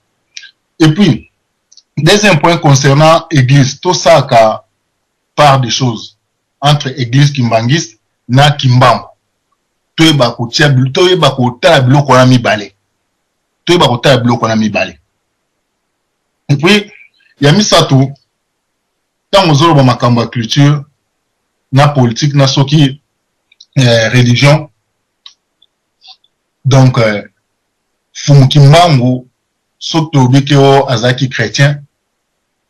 S8: et puis deuxième point concernant église tosalaka part des choses entre église kimbanguiste na kimbangu toyeba kotia toyeba kotala biloko wana mibale toyeba kotala biloko wana mibale epuis ya misato ntango ozoloba makambo ya culture na politique na soki eh, religion donc eh, fumu kimbangu soki tolobi ke o azalaki chrétien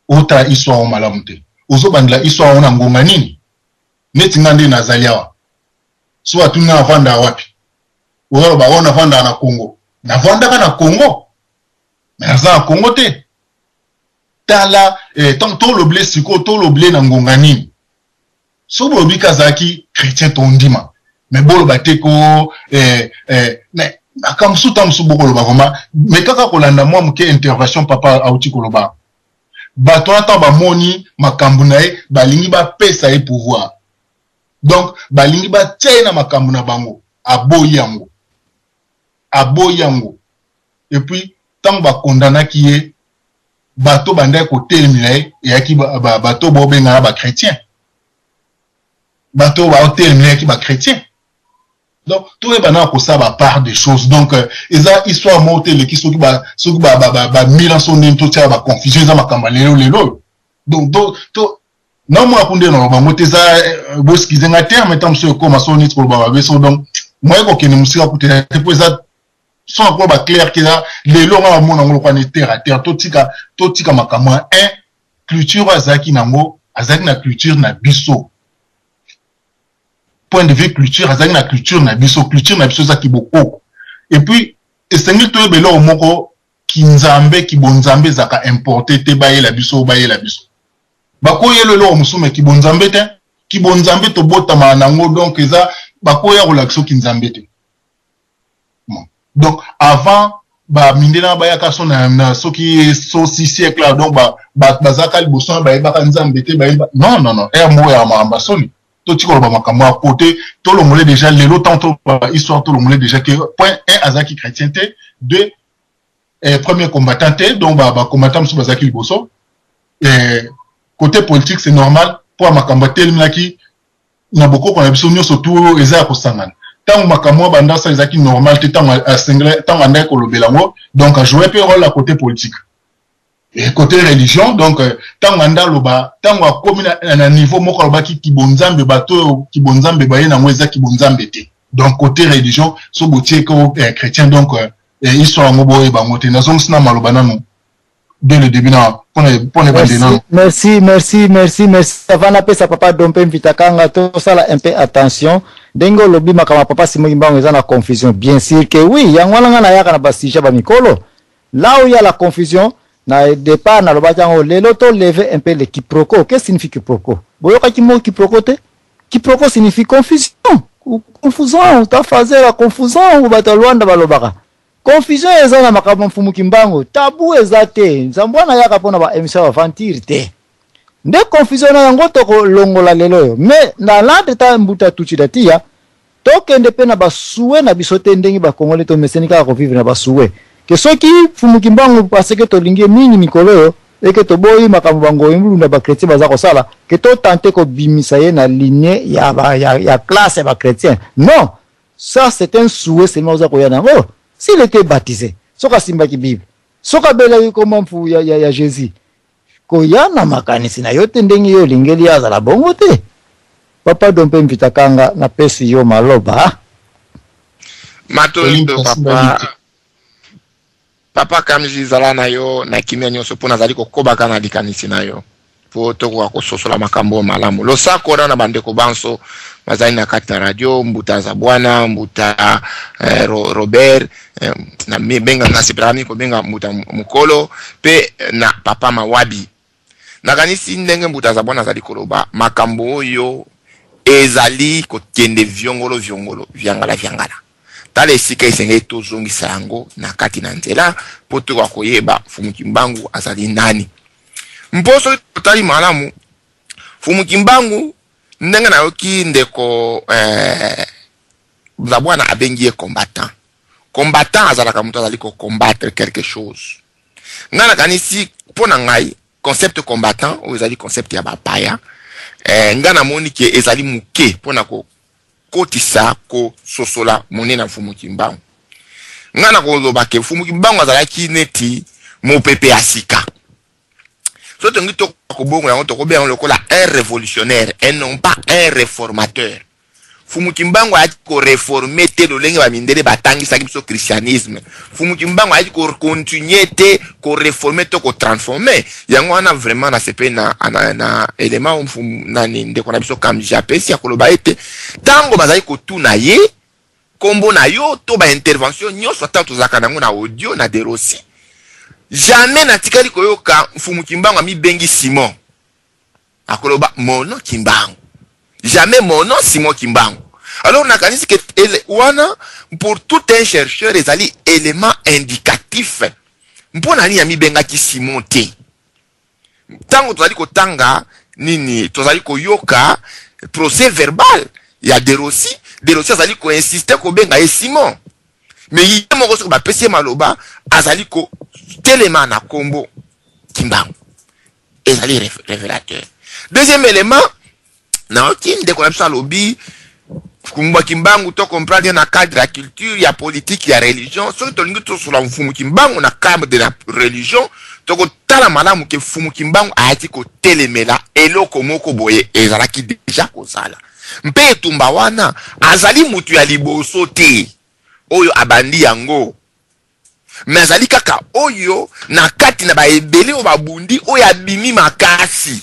S8: otala histoire yango malamu te ozobandela histoire yango na ngonga nini neti nga nde nazali awa so atuni nga navanda wapi? Ozaloba oyo navandaka na Congo. Navandaka na Congo, mais naza na Congo te. Tala, eh, tango tolobele sikoyo, tolobele na ngonga nini? Soki bolobi ke azalaki chretien tondima, mais boloba te ko eh, eh, mais makambo mosusu ntango mosusu bokoloba vraiment, mais kaka kolanda mwa moke intervention papa auti koloba, bato wana ntango bamoni makambo na ye balingi bapesa ye pouvoir, donc balingi batia ye na makambo na bango, aboyi yango, aboyi yango. Et puis ntango bakondanaki ye, bato bandaki kotelemela ye eyaki bato bobengana ba chrétien, bato baotelemela yaki ba chrétien. Donc toyeba na kosala ba part des choses. Donc eza histoire moko te eleki soki ba soki ba ba ba, ba mille ans so ndeni totiaka ba confusion, eza makambo ya lelo lelo oyo. Donc to to naomona ku nde naloba yango te, eza boskize nga terme ntango mosusu ekoma so neti koloba mabe so. Donc moye kokende mosika kuta te, mpo eza sans encore ba clair ke eza lelo nga namona yango lokola ni terre à terre. Totika totika makambo ya un culture oyo azalaki nango, azalaki na culture na biso, point de vue culture, azalaki na culture na biso. Culture na biso eza kibokoko. Et puis esengeli toyeba eloko moko, kinzambe kibonzambe ezalaka importe te, bayela biso bayela biso bakoyela eloko mosusu, me kibonzambe te. Kibonzambe tobotamaka nango, donc eza bakoya kolakisa kinzambe te. Bon. Donc avant ba mindele wana bayaka so na, na soki so six siècle, donc ba ba bazalaka liboso wana bayebaka nzambe te, bayeba non non non ere moko ya makambo ya soni. Totika koloba makambo ya kote, tolongole déjà lelo tant to histoire, tolongole déjà que point 1 azalaki chrétien te, 2 premier combattant te, donc ba, ba combattant mosusu bazalaki liboso. Côté politique c'est normal mpo ya makambo atelemelaki na bokoko na biso nyonso tu oyo eza ya kosangana. Ntango makambo ya bandasa ezalaki normal te, ntango asengela, ntango andaki kolobela yango, donc ajoue mpe role ya côté politique et côté religion. Donc ntango anda aloba, ntango akomi na, na niveau moko alobaki kibonzambe, bato oyo kibonzambe baye nango eza kibonzambe te. Donc côté religion so botie ko chrétien, donc histoire yango boyeba yango te. Nazongisi na maloba nanu dès le début na pona pona ebandeli nanu.
S4: Merci, merci, merci, merci. Avant napesa papa Dompe Mvitakanga, tosala un peu attention. Ndenge olobi makambo ya papa Simon Kimbangu eza na confusion. Bien sûr que oui, yango wana nga nayaka na ba sujet ba mikolo. Là où il y a la confusion, na départ nalobaki yango, lelo to lever un peu le quiproquo. Qu'est-ce que signifie quiproquo? Boyokaki mot quiproquo te? Quiproquo signifie confusion. Ou confusion, ta fazer la confusion, ou bato ya Luanda balobaka. Confusion eza na makambo ya Mfumu Kimbangu, tabou eza te. Nzambe wana ayaka pona ba emission ya aventure te. Nde confusion na yango toko longola lelo oyo. Mais na l'entre temps Mbuta Tutshida Tia, tokende pe na ba souhait na biso te ndenge ba Congolais tomeseni kaka ko vivre na ba souhait. Que soki Mfumu Kimbangu parce que tolingi ye mingi mikolo oyo et que toboyi makambo ba Ngoyi Mulunda ba chretiens baza kosala, que to tenter kobimisa ye na lignee ya ba ya, ya classe ya ba chretiens. Non! Ça c'est un souhait seulement oza koya na yango. S'il était baptisé, soki asimbaki Bible, soki abelaki kombo mfu ya, ya, ya Jésus, koya na makanisi na yo te ndenge yo olingeli ye azala bongo te. Papa Dompe Mvitakanga, napesi yo maloba.
S9: Matondo papa. Papa Kamji zala na yo na kimia nyonso mpo nazali kokobaka na likanisi na yo mpo tokoka kososola makambo oyo malamu. Losako na na bandeko banso bazali na kati na radio, Mbuta Zabwana, Mbuta Robert, na benga nasepelaka mingi kobenga Mbuta Mokolo mpe na Papa Mawabi. Nakanisi ndenge Mbuta Zabwana azali koloba makambo oyo ezali kokende viongolo viongolo, viangala viangala. Tala esika esengeli tozongisa yango na kati na nzela mpo tokoka koyeba Mfumu Kimbangu azali nani. Mpo soki totali malamu Mfumu Kimbangu, ndenge nayoki ndeko Zabwana abengi ye combattant. Combattant azalaka moto azali ko combattre quelque chose. Ngai nakanisi mpo na ngai concept combattant oyo ezali concept ya bapaya, ngai namoni ke ezali moke mpo na kokotisa kososola monene ya Mfumu Kimbangu. Ngai nakoloba ke Mfumu Kimbangu azalaki neti mopepe ya sika. Soki tolingi tokobongo yango, tokobenga yango lokola un révolutionnaire et non pas un réformateur. Mfumu Kimbangu ayaki ko reformer te lolenge ba mindele batangisaki biso christianisme. Mfumu Kimbangu ayaki ko continuer te ko reformer to ko transformer. Yango wana vraiment nasepeli na, na, na element oyo mfumu nani ndeko na biso Kamji apesi ya koloba ete tango bazali kotuna ye Kombo na yo to ba intervention nyonso ata tozalaka nango na audio na Derosi, jamais natikali koyoka Mfumu Kimbangu amibengi Simon. Akoloba mon nom Kimbangu. Jamais mon nom Simon Kimbangu. Alors nakanisi ke ele, wana pour tout un chercheur ezali élément indicatif. Mpo na nini amibengaki Simon te? Ntango tozali kotanga nini, tozali koyoka procès verbal ya De Rossi, De Rossi azali koinsiste kobenga ye Simon, mais ye moko soki bapesi ye maloba azali kotelema na kombo Kimbangu, ezali révélateur. Deuxième élément, nayoki ndeko na biso alobi Mfumu Kimbangu to comprendre na cadre ya culture, ya politique, ya religion. Soki tolingi tosola Mfumu Kimbangu na cadre de la religion, tokotala malamu ke Mfumu Kimbangu ayaki kotelemela eloko moko boye ezalaki deja kozala. Mpe etumba wana azali mutu ya liboso te oyo abandi yango, me azali kaka oyo na kati na baebele oyo babundi oyo abimi makasi.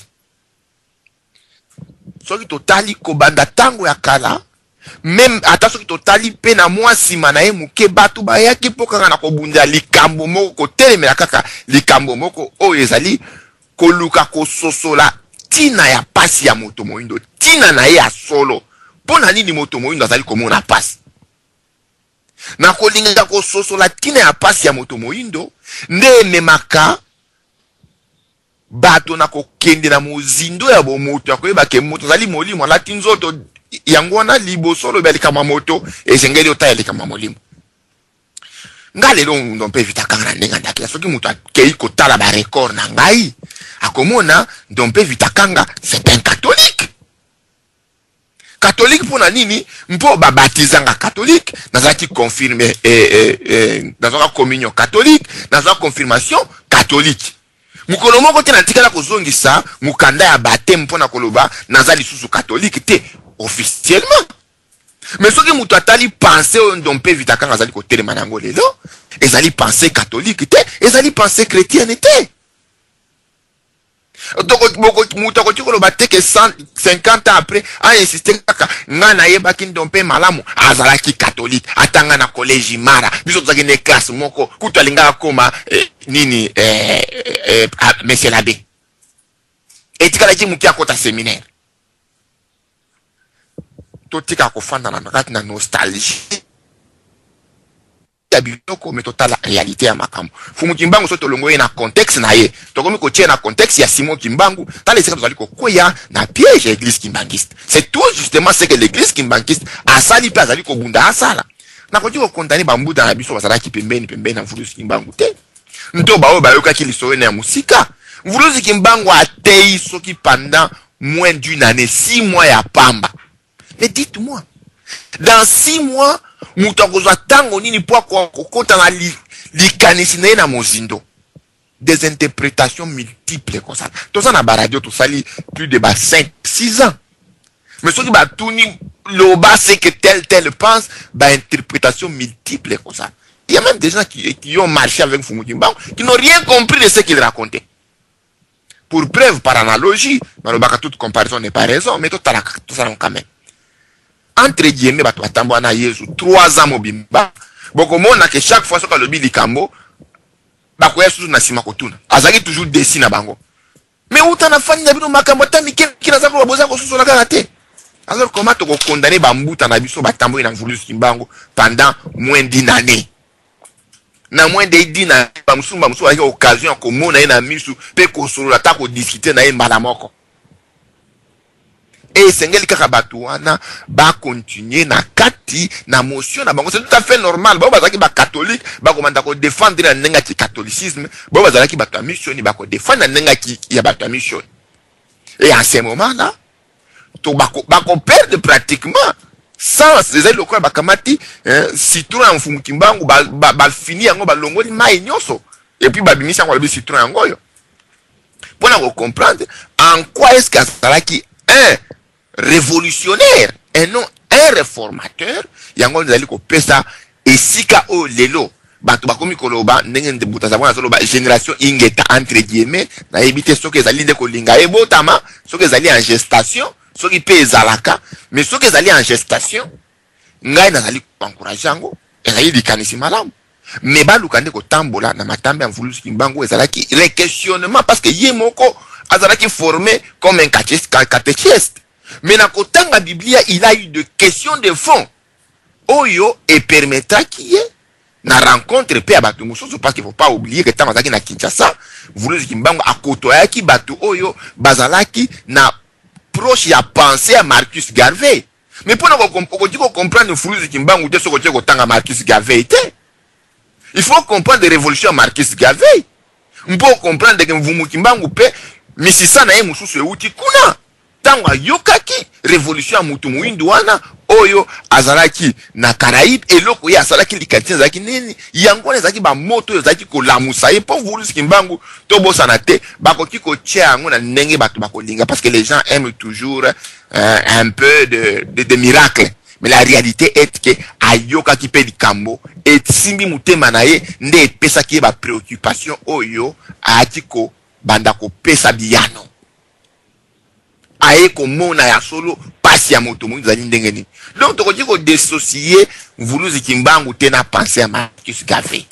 S9: Soki totali kobanda tango ya kala, meme ata soki totali mpe na mwa nsima na ye moke, bato bayaki mpo kaka na kobundela likambo moko, kotelemela kaka likambo moko oyo ezali koluka kososola ntina ya pasi ya moto moindo, ntina na ye ya solo. Mpo na nini moto moindo azali komona pasi? Na kolinga kososola ntina ya pasi ya moto moindo nde ememaka bato na kokende na mozindo ya bomoto ya koyeba ke moto azali molimo alati nzoto. Yango wana liboso oloba likambo ya moto, esengeli otala likambo ya molimo. Nga lelo ndo mpe vitakanga na ndenge ndakila, soki moto akei kotala ba record na ngai akomona Ndombe Vitakanga c'est un catholique. Catholique mpo na nini? Mpo babatizanga catholique, nazalaki confirme, nazwaka communion catholique, nazwaka confirmation catholique. Mokolo moko te natikala kozongisa mokanda ya baptême mpo na koloba naza lisusu catholique te officiellement. Mais soki moto atali pensée oyo Ndombe Vitakanga azali kotelema na yango lelo, ezali pensée catholique te, ezali pensée chrétienne te. Moto akoki koloba te ke 50 ans après ainsiste kaka ngai nayebaki Ndombe malamu azalaki catholique, atanga na collège Mara, biso tozalaki ne classe moko, kutu alingaka koma nini monsieur l'abbé, etikalaki moke akota séminaire. Totika kofanda na kati na nostalgie ya biloko, me totala réalité ya makambo. Fumu Kimbangu, so tolongo ye na contexte na ye, tokomi kotia na contexte ya Simon Kimbangu, tala esika tozali kokweya na piège ya église kimbanguiste. C'est tout justement ce que l'église kimbanguiste asali mpe azali kobunda asala. Nakoki kokondane bambuta na biso bazalaki pembeni pembeni na Mvuluzi Kimbangu te, nto baoyo bayokaki lisolo na ya mosika. Mvuluzi Kimbangu atei soki pendant moins d'une année, 6 mois ya pamba. Mais dites-moi, dans 6 mois moto akozwa ntango nini mpo akokota na likanisi na ye na mozindo? Des interprétations multiples kosala. Toza na baradio, tosali plus de ba 5 6 ans, mais soki batuni loba ce que tel tel pense, ba interprétation multiples kosala. Il y a même des gens qui ont marché avec Mfumu Kimbangu qui n'ont rien compris de ce qu'il racontait. Pour preuve, par analogie, nalobaka toute comparaison n'est pas raison, mais totalaka, tosala quand même entre guillemets, bato batambola na Yesu 3 ans mobimba, bokomona ke chaque fois soki alobi likambo, bakoya susu na nsima kotuna, azalaki toujours desi na bango. Mais uta na fani na bino makambo ata mike mike naza koloba, boza kosusola kaka te. Alors comment tokokondane bambuta na biso batamboli na Mvuluzi Kimbangu pendant moins d'une année? Na moins de d'une année, bamosusu bazalaki occasion ya komona ye na misu mpe kosolola, ata kodiscute na ye mbala moko. E esengeli kaka bato wana bakontinue na kati na motion na bango, c'est tout à fait normal. Bao bazalaki bacatholique bakomanda kodefendre na ndenge ya kicatholicisme, bao bazalaki bato ya missioni bakodefendre na ndenge ya bato ya missioni. Et en ce moment là to bakoperdre pratiquement sens. Ezali lokola bakamati citron ya Mfumu Kimbangu, bafini yango, balongoli mai nyonso et puis babimisi yango, balobi citron yango oyo. Mpona kocomprendre en quoi est-ce que azalaki un révolutionnaire et non un réformateur, yango ezali kopesa esika oyo lelo bato bakomi koloba ndenge Mbuta Zabona azoloba génération ingeta entre guillemets. Nayebi te soki ezali nde kolinga ebotama, soki ezali en gestation, soki mpe ezalaka. Mais soki ezali en gestation, Ngai nazali koencourage yango, ezali likanisi malamu. Mais baluka nde kotambola na matambe ya Mvuluzi Kimbangu. Ezalaki requestionnement parce que ye moko azalaki formé comme un catéchiste. Mais na kotanga Biblia, il a eu de questions de fond oyo epermettraki ye na rencontre mpe ya bato mosusu, parce qu'il faut pas oublier que ntango azalaki na Kinshasa, Mvuluzi Kimbangu akotoyaki bato oyo bazalaki na proche ya pensée ya Marcus Garvey. Mais mpona okoki kocomprendre Mvuluzi Kimbangu te soki otie kotanga Marcus Garvey te. Il faut comprendre révolution ya Marcus Garvey mpo comprendre ke Mvumu Kimbangu mpe misisa na ye mosusu euti kuna. Ntango ayokaki révolution ya mutu moyindu wana oyo azalaki na Caraïbe, eloko ye asalaki, likanisi ezalaki nini? Yango wana ezalaki bamoto oyo ezalaki kolamusa ye. Mpo Mvuluzi Kimbangu, tobosana te, bakoki kotia yango na ndenge bato bakolinga, parce que les gens aiment toujours un peu de miracle. Mais la réalité est que ayokaki mpe likambo esimbi motema na ye, nde epesaki ye bapréoccupation oyo ayaki kobanda kopesa biyano. Aye komona ya solo pasi ya moto moyindo ezali ndenge nini. Donc tokoki kodissocier Mvuluzi Kimbangu te na pensée ya Marcus Garvey.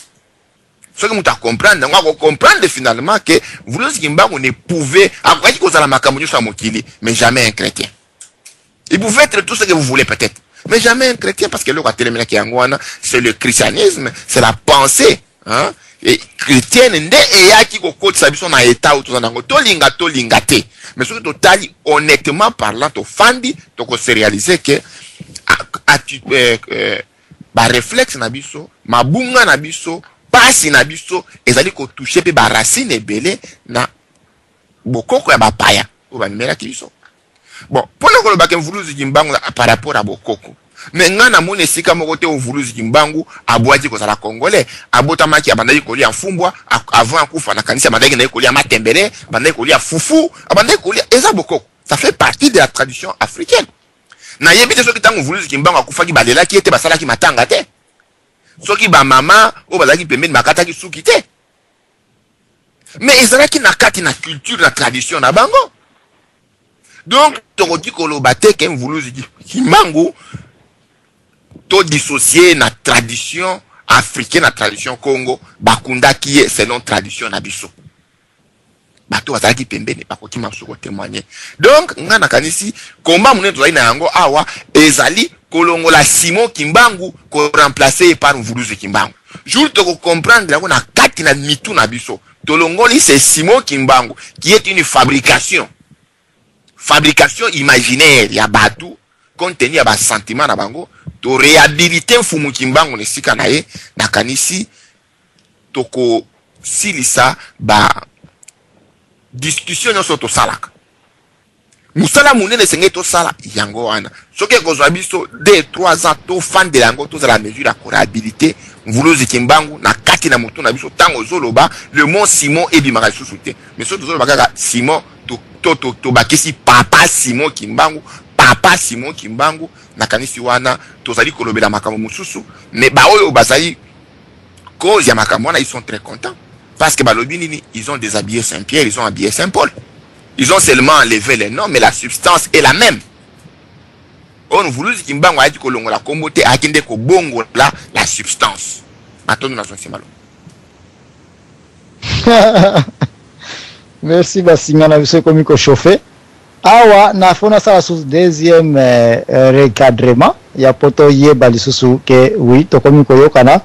S9: Soki moto acomprendre yango, akocomprendre finalement que Mvuluzi Kimbangu ne pouvait, akokaki kozala makambo nyonso ya mokili, mais jamais un chrétien. Il pouvait être tout ce que vous voulez peut-être, mais jamais un chrétien, parce que eloko atelemelaki yango wana, c'est le christianisme, c'est la pensée, hein, et chrétienne nde eyaki kokotisa biso na état oyo toza nango. Tolinga, tolinga te, mais soki totali honnêtement parlant, tofandi, tokose réaliser que baréflexe na biso, mabunga na biso, pasi na biso ezali kotouche mpe baracine ebele na bokoko ya bapaya oyo bamemelaki biso. Bon, mpona kolobaka Mvuluzi Kimbangu par rapport à bokoko, mais ngai namoni esika moko te Mvuluzi Kimbangu abwaki kozala Congolais. Abotamaki, abandaki kolia mfumbwa avant akufa. Nakanisi abandaki na ye kolia matembele, abandaki kolia fufu, abandaki kolia, eza bokoko, ça fait partie de la tradition africaine. Nayebi te soki ntango Mvuluzi Kimbangu akufaki, balelaki ye te, basalaki matanga te, soki bamama oyo bazalaki pembeni bakataki suki te, mais ezalaki na kati na culture, na tradition na bango. Donc tokoki koloba te ke Mvuluzi Kimbangu todissocier na tradition africaine, na tradition Congo. Bakundaki ye selon tradition na biso. Bato bazalaki pembeni bakoki masu kotémoigner. Donc nga nakanisi komba monene tozali na yango awa ezali kolongola Simon Kimbangu, koremplacer ye par Mvuluzi Kimbangu. Jour tokocomprendre yango na kati na mitu na biso, tolongoli c'est Simon Kimbangu qui est une fabrication imaginaire ya bato compte tenu ya basentiment na bango, toréhabilite Mfumu Kimbangu na esika na ye, nakanisi tokosilisa ba discussion nyonso tosalaka. Mosala monene esengeli tosala yango wana. Soki ekozwa biso 2 3 ans, tofandela yango, tozala mesure ya koréhabiliter Mvuluzi Kimbangu na kati na motu na biso. Ntango ozoloba le mot Simon, ebimaka lisusu te. Mais soki tozoloba kaka Simon to tobakisi papa Simon Kimbangu, papa Simon Kimbangu, nakanisi wana tozali kolobela makambo mosusu. Mais baoyo bazali cause ya makambo wana, ils sont très contents, parce que balobi nini? Ils ont déshabillé Saint Pierre, ils ont habillé Saint Paul. Ils ont seulement enlevé les noms, mais la substance est la même. Oyo Mvuluzi Kimbangu ayaki kolongola kombo te, ayaki nde kobongola la substance. Matondo na nsima lo.
S4: Merci. Basinga na biso ekomi kochauffe awa. Na fo nasala susu deuxième recadrement ya po toyeba lisusu ke oui, tokomi koyokana.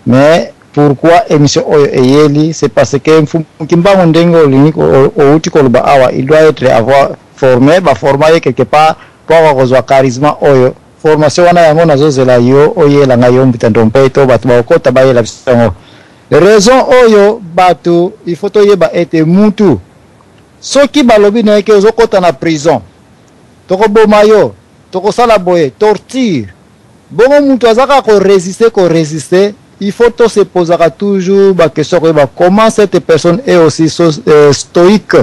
S4: Mais pourquoi émission oyo eyeli? C'est parce que Mfumu Kimbangu, ndenge olingi outi koloba awa, il doit être avoir formé, baforma ye quelque part po awa kozwa charisme oyo. Formation wana, yango nazozela yo oyela ngai yo mbuta ndompe to bato bakokota bayela biso yango. Raison oyo bato, il faut toyeba ete mutu soki balobi na ye ke ozokɔta na prison, tokoboma yo, tokosala boye, torture bongo, mutu aza kaka korésister, korésister. Il faut to se posaka toujours baquestion, koyeba comment cette personne est aussi so, stoïque.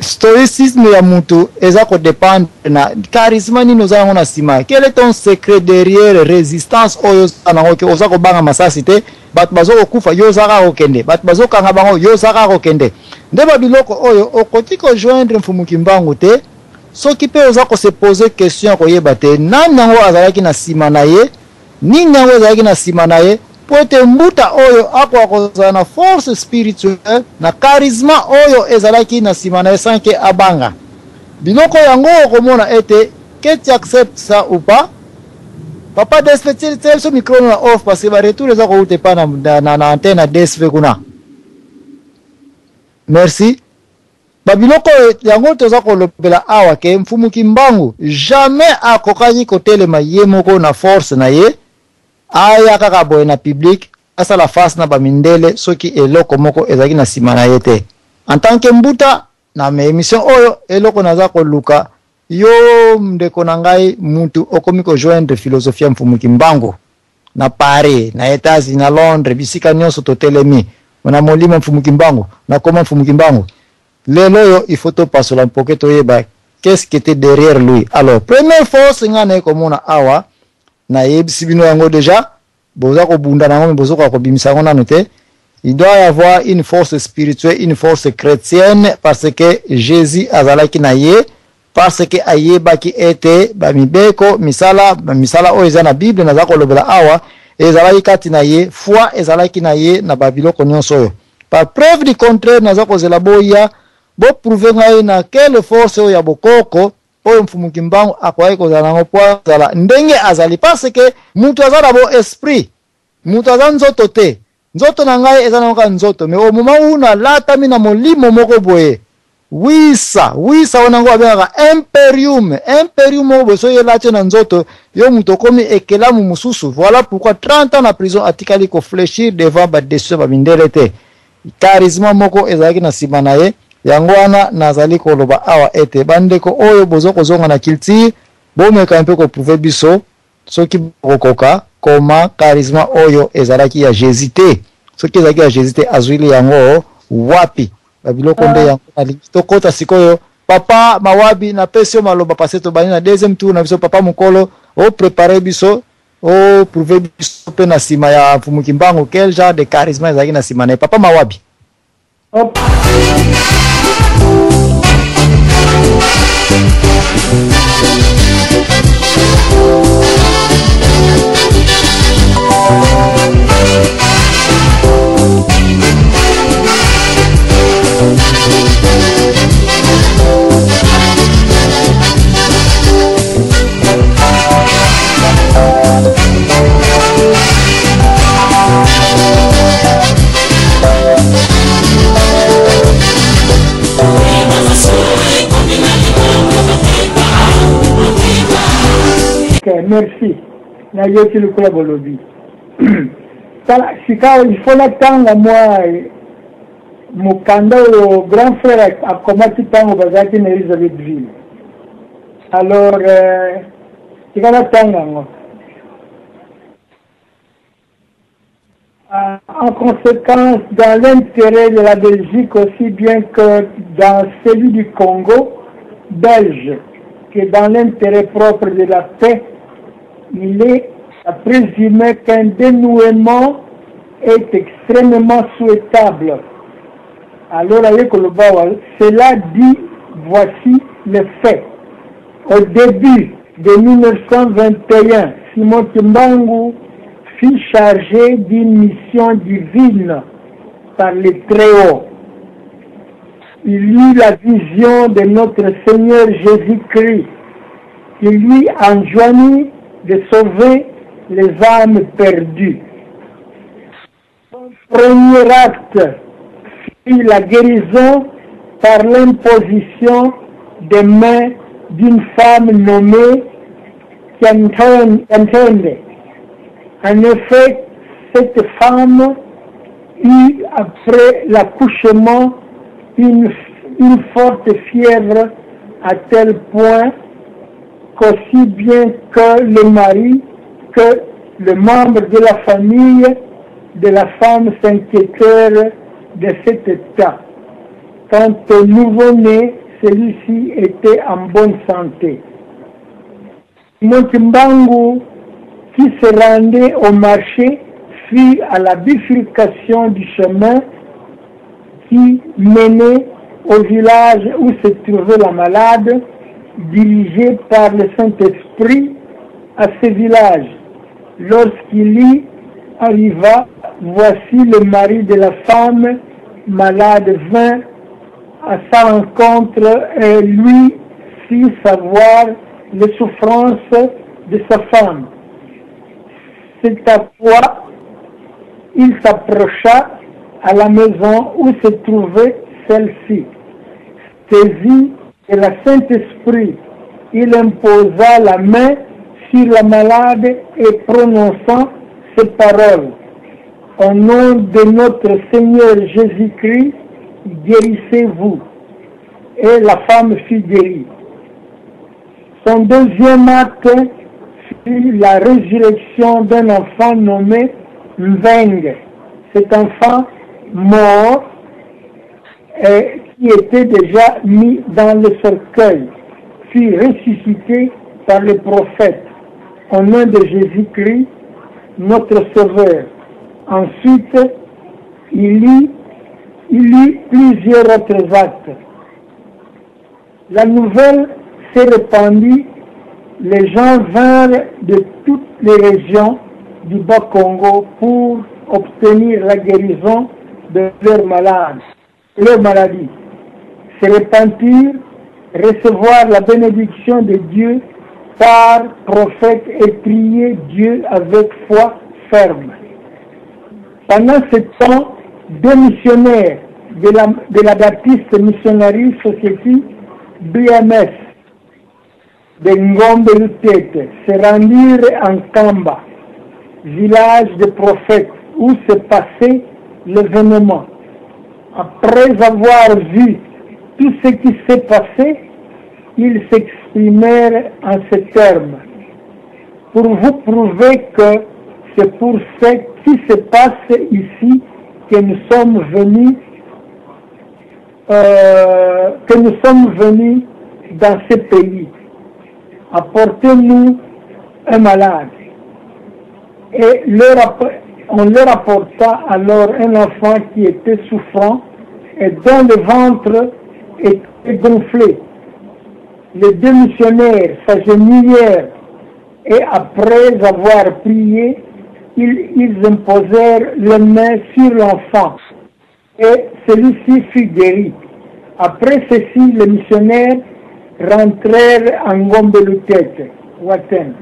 S4: Stoïcisme ya mutu eza kodépendre na charisme nini oza yango na nsima. Quel est ton secret derrière résistance oyo oza nango, ke oza kobanga masasi te, bato baza kokufa, yo oza kaka kokende, bato bazokanga bango, yo oza kaka kokende? Nde babiloko oyo okoki kojoindre Mfumu Kimbangu te. Soki mpe oza ko se poser question ya koyeba te nani yango azalaki na sima na ye, nini yango ezalaki na sima na ye mpo ete mbuta oyo akoka kozala na force spirituelle na charisma oyo ezalaki na sima na ye sans que abanga biloko yango, okomona ete que tu acceptes ça ou pas. Papa DSV, tiela biso micro na off parce que ba retour eza kowuta epa na, na, na, na antenne ya DSV kuna. Merci. Ba biloko oyo yango toza kolobela awa ke Mfumu Kimbangu jamais akokaki kotelema ye moko na force na ye aya kaka boye na public asala face na ba mindele soki eloko moko ezalaki na sima na ye te. En tant que mbuta na emission oyo eloko naza koluka yo ndeko na ngai mutu okomi ko joindre philosophie ya Mfumu Kimbangu na Paris, na Etats-Unis, na Londres, bisika nyonso totelemi na molimo Mfumu Kimbangu, na koma Mfumu Kimbangu. Lelo oyo il faut topasola mpoke toyeba qu'est-ce qui était derrière lui. Alors première force ngai naye komona awa, nayebisi bino yango déjà, boza kobunda na yango mais bozokoka kobimisa yango nanu te. Il doit y avoir une force spirituelle, une force chrétienne, parce que Jésus azalaki na ye, parce que ayebaki ete ba mibeko, misala, ba misala oyo eza na Bible naza kolobela awa, ezalaki kati na ye, foi ezalaki na ye na ba biloko nyonso oyo. Par preuve du contraire, naza kozela boya, bo prouver ngai na quelle force oyo ya bokoko oyo Mfumu Kimbangu akokaki kozala nango po azala ndenge azali, parce que mutu aza na bo esprit, mutu aza nzoto te. Nzoto na ngai eza nango kaka nzoto, mais au moment où nalatami na molimo moko boye, wisa, wisa wana yango babengaka imperium, imperium moko boye, soki elati yo na nzoto, yo moto okomi ekelamu mosusu. Voilà pourquoi 30 ans na prison atikali ko flechir devant ba decision ba mindele te. Charisma moko ezalaki na nsima na ye. Yango wana nazali koloba awa ete bandeko oyo bozo kozonga na culture, bomeka mpe ko prouver biso Soki bokokoka koma charisma oyo ezalaki ya Jesus te, soki ezalaki ya Jesus te azuili yango wapi? Ba biloko nde yango nalingi tokota sikoyo. Papa Mawabi napesi yo maloba parce que tobandi na deuxième tour na biso. Papa mukolo o preparer biso, o prouver biso pe na sima ya Mfumu Kimbangu quel genre de charisma ezalaki na sima na ye. Papa Mawabi.
S6: Hop. Ok, merci. Nayoki lokola bolobi. Tala, sika il faut natanga mwa eh, mokanda oyo grand frère akomaki ntango bazalaki na Elizabethville. Alors, euh, tika natanga yango. Euh, en conséquence, dans l'intérêt de la Belgique aussi bien que dans celui du Congo belge, que dans l'intérêt propre de la paix, il est à présumer qu'un dénouement est extrêmement souhaitable. Alors, cela dit, voici les faits. Au début de 1921, Simon Kimbangu fut chargé d'une mission divine par le Très-Haut. Il eut la vision de notre Seigneur Jésus-Christ qui lui enjoignit de sauver les âmes perdues. Son premier acte fut la guérison par l'imposition des mains d'une femme nommée Kiantende. En effet, cette femme eut après l'accouchement une, une forte fièvre à tel point qu'aussi bien que le mari que le membre de la famille de la femme s'inquiétèrent de cet état. Quant au nouveau-né, celui-ci était en bonne santé. Montimbangu, qui se rendait au marché, fut à la bifurcation du chemin qui menait au village où se trouvait la malade. dirigé par le Saint-Esprit à ce village. Lorsqu'il y arriva, voici le mari de la femme malade vint à sa rencontre et lui fit savoir les souffrances de sa femme. C'est à quoi il s'approcha à la maison où se trouvait celle-ci. Saisi de la Saint-Esprit, il imposa la main sur la malade et prononçant ces paroles. Au nom de notre Seigneur Jésus-Christ, guérissez-vous. Et la femme fut guérie. Son deuxième acte fut la résurrection d'un enfant nommé Mveng. Cet enfant mort et qui était déjà mis dans le cercueil fut ressuscité par le prophète au nom de Jésus-Christ, notre Sauveur. Ensuite, il y, il eut plusieurs autres actes. La nouvelle s'est répandue, les gens vinrent de toutes les régions du Bas-Congo pour obtenir la guérison de leurs malades, leur maladie. Se repentir, recevoir la bénédiction de Dieu par prophète et prier Dieu avec foi ferme. Pendant ce temps, deux missionnaires de la, de la Baptiste Missionary Society, BMS, de Ngombe Lutete, se rendirent en Kamba, village des prophètes, où se passait l'événement. Après avoir vu tout ce qui s'est passé, ils s'exprimèrent en ces termes. Pour vous prouver que c'est pour ce qui se passe ici que nous sommes venus, euh, que nous sommes venus dans ce pays. Apportez-nous un malade. Et leur, on leur apporta alors un enfant qui était souffrant et dont le ventre était gonflé. Les deux missionnaires s'agenouillèrent et après avoir prié, ils, ils imposèrent les mains sur l'enfant et celui-ci fut guéri. Après ceci, les missionnaires rentrèrent en Gombe-Lutete, Watten.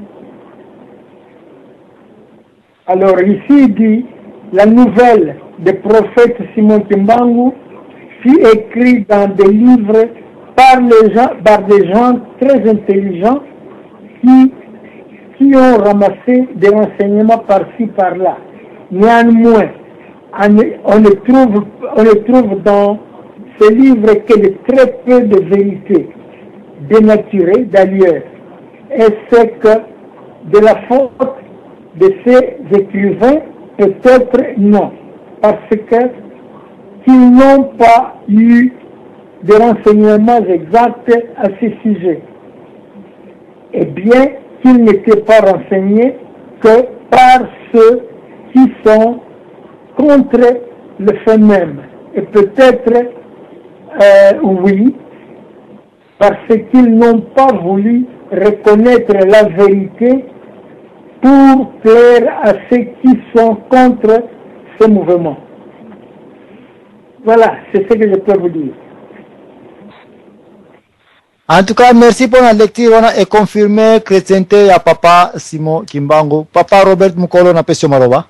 S6: Alors ici, il dit, la nouvelle des prophètes Simon Kimbangu fut écrite dans des livres par, les gens, par des gens très intelligents qui, qui ont ramassé des renseignements par-ci, par-là. Néanmoins, on ne trouve, on ne trouve dans ces livres que de très peu de vérités, dénaturées d'ailleurs. Et c'est que de la faute de ces écrivains, peut-être non, parce que qu'ils n'ont pas eu de renseignements exacts à ce sujet. Et bien qu'ils n'étaient pas renseignés que par ceux qui sont contre le fait même. Et peut-être, euh, oui, parce qu'ils n'ont pas voulu reconnaître la vérité pour plaire à ceux qui sont contre ce mouvement. Voilà, c'est ce que je peux vous dire.
S4: En tout cas, merci pour la lecture. On a confirmé chrétienté ya papa Simon Kimbangu. Papa Robert Mukolo na pesio maloba.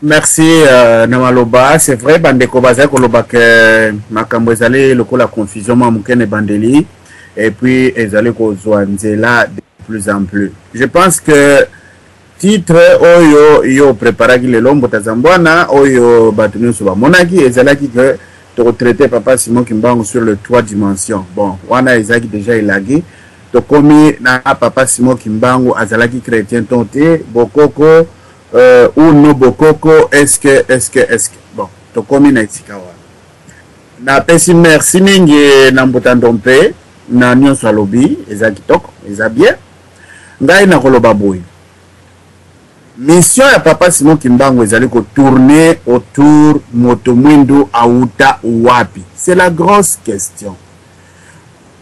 S5: Merci euh, na maloba. C'est vrai bandeko bazali koloba ke makambo ezali lokola confusion mwa moke na ebandeli et puis ezali kozwa nzela de plus en plus. Je pense que titre oyo yo preparaki lelo Mbuta Zambwana oyo bato nyonso bamonaki ezalaki que tokotraite papa Simon Kimbangu sur le trois dimensions. Bon, wana ezalaki déjà elagi. Tokomi na papa Simon Kimbangu azalaki chrétien to te, bokoko euh, ou no bokoko, est-ce que est-ce que est-ce que bon, tokomi na esika wana. Napesi merci mingi na Mbuta Ndompe na nyonso alobi, eza kitoko, eza bien. Ngai nakoloba boye, mission ya papa Simon Kimbangu ezali ko tourner autour moto mwindu awuta wapi? C'est la grosse question.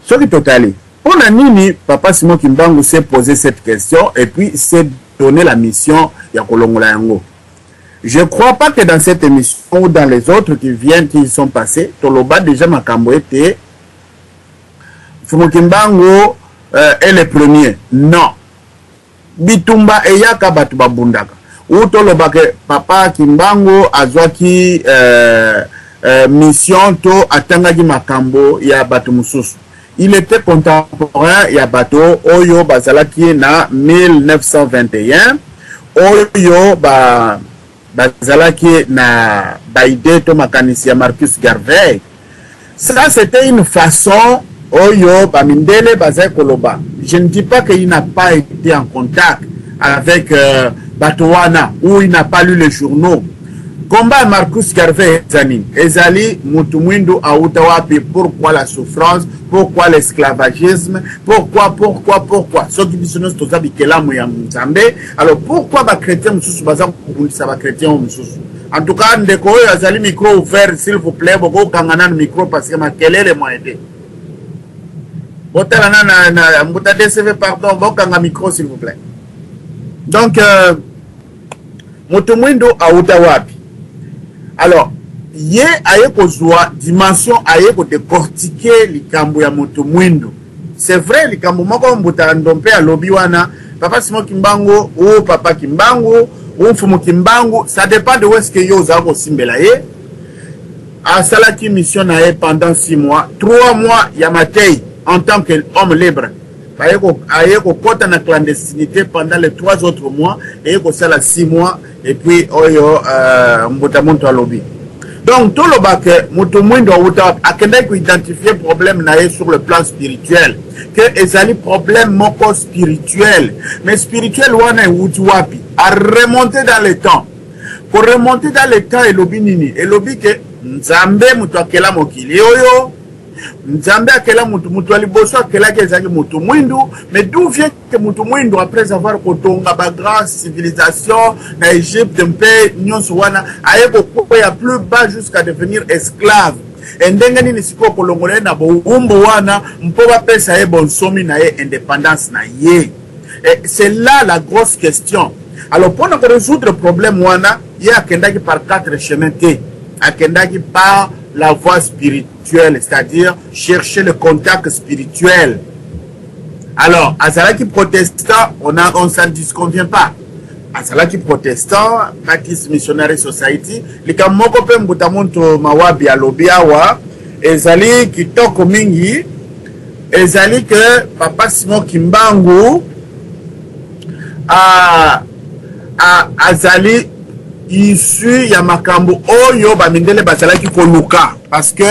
S5: Soki totali Mpo na nini Papa Simon Kimbangu s'est posé cette question et puis s'est donné la mission ya kolongola yango? Je crois pas que dans cette émission ou dans les autres qui viennent, qui sont passées, toloba déjà makambo ete Mfumu Kimbangu euh, est le premier. Non. Bitumba eyaka bato babundaka. Ou toloba ke Papa Kimbangu azwaki euh, euh, mission to atangaki makambo ya bato mosusu. Il était contemporain ya bato oyo bazalaki na 1921 oyo ba bazalaki na ba idées to makanisi ya Marcus Garvey. Ça c'était une façon oyo ba mindele bazali koloba. Je ne dis pas qu'il n'a pas été en contact avec euh, bato wana ou il n'a pas lu les journaux. Combat ya Marcus Garvey eza nini? Ezali mutu mwindu awuta wapi? Pourquoi la souffrance? Pourquoi l'esclavagisme? Pourquoi, pourquoi, pourquoi? Soki biso nyonso toza bikelamu ya Nzambe, alors pourquoi ba chrétiens mosusu baza kobundisa ba chrétiens oyo mosusu? En tout cas, ndeko oyo azali micro ouvert, s'il vous plaît, bokokanga nanu micro parce que makelele moyen te. Botala na na, na mbuta DCV, pardon, bokanga micro s'il vous plaît. Donc euh, Moto mwindo awuta wapi? Alors ye aye kozua dimension aye ko decortiquer likambo ya moto mwindo. C'est vrai likambo moko Mbuta Ndompe alobi wana papa Simon Kimbangu ou papa Kimbangu ou Mfumu Kimbangu ça dépend de où est-ce que yo ozala kosimbela ye. Asalaki mission na ye pendant 6 mois, 3 mois ya matei en tant que homme libre. Aye ko aye kokota na clandestinité pendant les trois autres mois eye kosala six mois et puis oyo euh, mbuta muntu alobi donc toloba ke moto mwindo awuta akendaki koidentifie problème na ye sur le plan spirituel ke ezali problème moko spirituel mais spirituel wana ewuti wapi aremonte dans le temps koremonte dans le temps elobi nini elobi ke nzambe moto akela mokili oyo Nzambe akela mutu, mutu ya liboso akelaki ezalaki mutu mwindu, mais d'où vient que mutu mwindu après avoir kotonga ba grand civilisation na Egypte mpe nyonso wana aye kokweya plus bas jusqu'à devenir esclave. E ndenge nini sikoyo kolongola ye na bowumbu wana mpo bapesa ye bonsomi na ye independance na ye? Et c'est là la grosse question. Alors mpo na koresoudre problème wana ye akendaki par quatre chemins te, akendaki par la voie spirituelle, c'est-à-dire chercher le contact spirituel. Alors, azalaki protestant, on a, on s'en disconvient pas. Azalaki protestant, Baptist Missionary Society, likambo moko mpe mbuta muntu mawabi alobi awa, ezali kitoko mingi, ezali que papa Simon Kimbangu a, a, azali issu ya makambo oyo bamindele bazalaki koluka parce que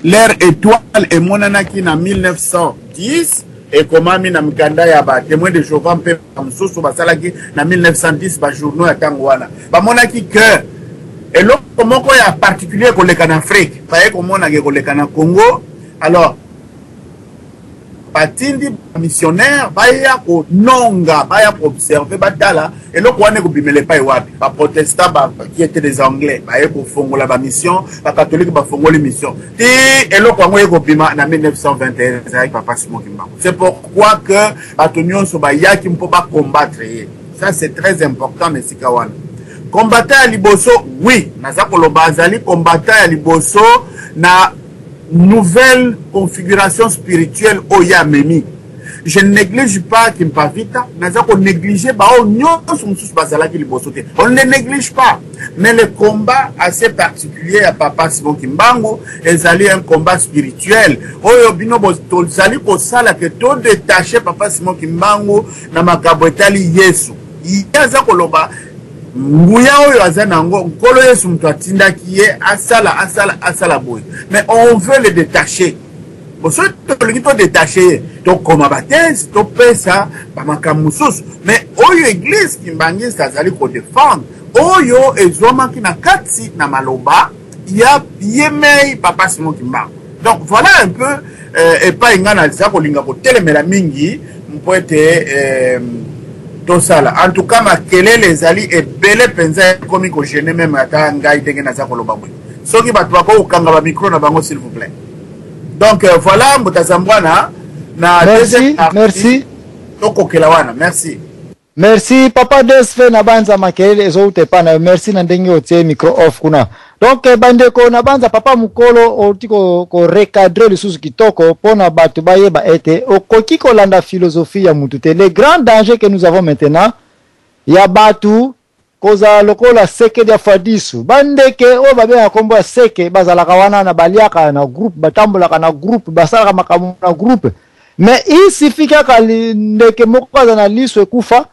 S5: leur étoile emonanaki na 1910 ekomami na mikanda ya ba témoins de Jéhovah mpe mosusu basalaki na 1910 ba journaux ya ntango wana bamonaki que eloko moko ya particulier ekoleka na Afrique baye komonaka ekoleka na Congo alors batindi bamissionnaire baya kononga baya koobserve batala eloko wana ekobimela epai wapi baprotestant ba, qui étaient des anglais baye kofongola bamission bacatholique bafongoli mission ti eloko yango eye kobima na 1921 ezalaki papa simon kimbangu c'est pourquoi que bato nyonso bayaki mpo bacombattre ye ça c'est très important na esika wana combattant ya liboso oui naza koloba azali combattant ya liboso na nouvelle configuration spirituelle oyo ye amemi je ne néglige pas Kimpavita naza ko négliger baoyo nyonso mosusu bazalaki liboso te on ne les néglige pas mais le combat assez particulier ya papa Simon Kimbangu ezali un combat spirituel oyo bino tozali kosala ke to détacher papa Simon Kimbangu na makambo etali Yesu ye aza koloba nguya oyo aza na yango nkolo yesu moto atindaki ye asala asala asala boye mais on veut le détacher bo soki tolingi todetache ye tokoma bathèse topesa bamakambo mosusu mais oyo eglise kimbangiste azali kodefendre oyo ezwamaki na kati na maloba ya ye mei papa simon kimbangu donc voilà un peu euh, epai ngai naza kolinga kotelemela mingi mpo ete euh, tosala en tout cas makelele ezali ebele mpenza ekomi kogene meme ata ngai ndenge naza koloba boye soki bato bakoki kokanga bamikro na bango s'il vous plaît donc euh, voilà mbuta zambwana Na
S4: merci, merci.
S5: Tokokela wana, merci.
S4: Merci papa Desfe na banza makelele ezowuta epai na yo. Merci na ndenge otie micro off kuna. Donc eh, bandeko na banza papa mokolo outi ko recadrer lisusu kitoko mpo na bato bayeba ete okoki kolanda philosophie ya mutu te. Le grand danger que nous avons maintenant ya bato kozala lokola seke dia fadisu bandeke oyo babengaka nkombo ya seke bazalaka wana na baliaka na groupe batambolaka na groupe basalaka makambo na groupe mais il suffit kaka ndeke moko aza na liso ekufa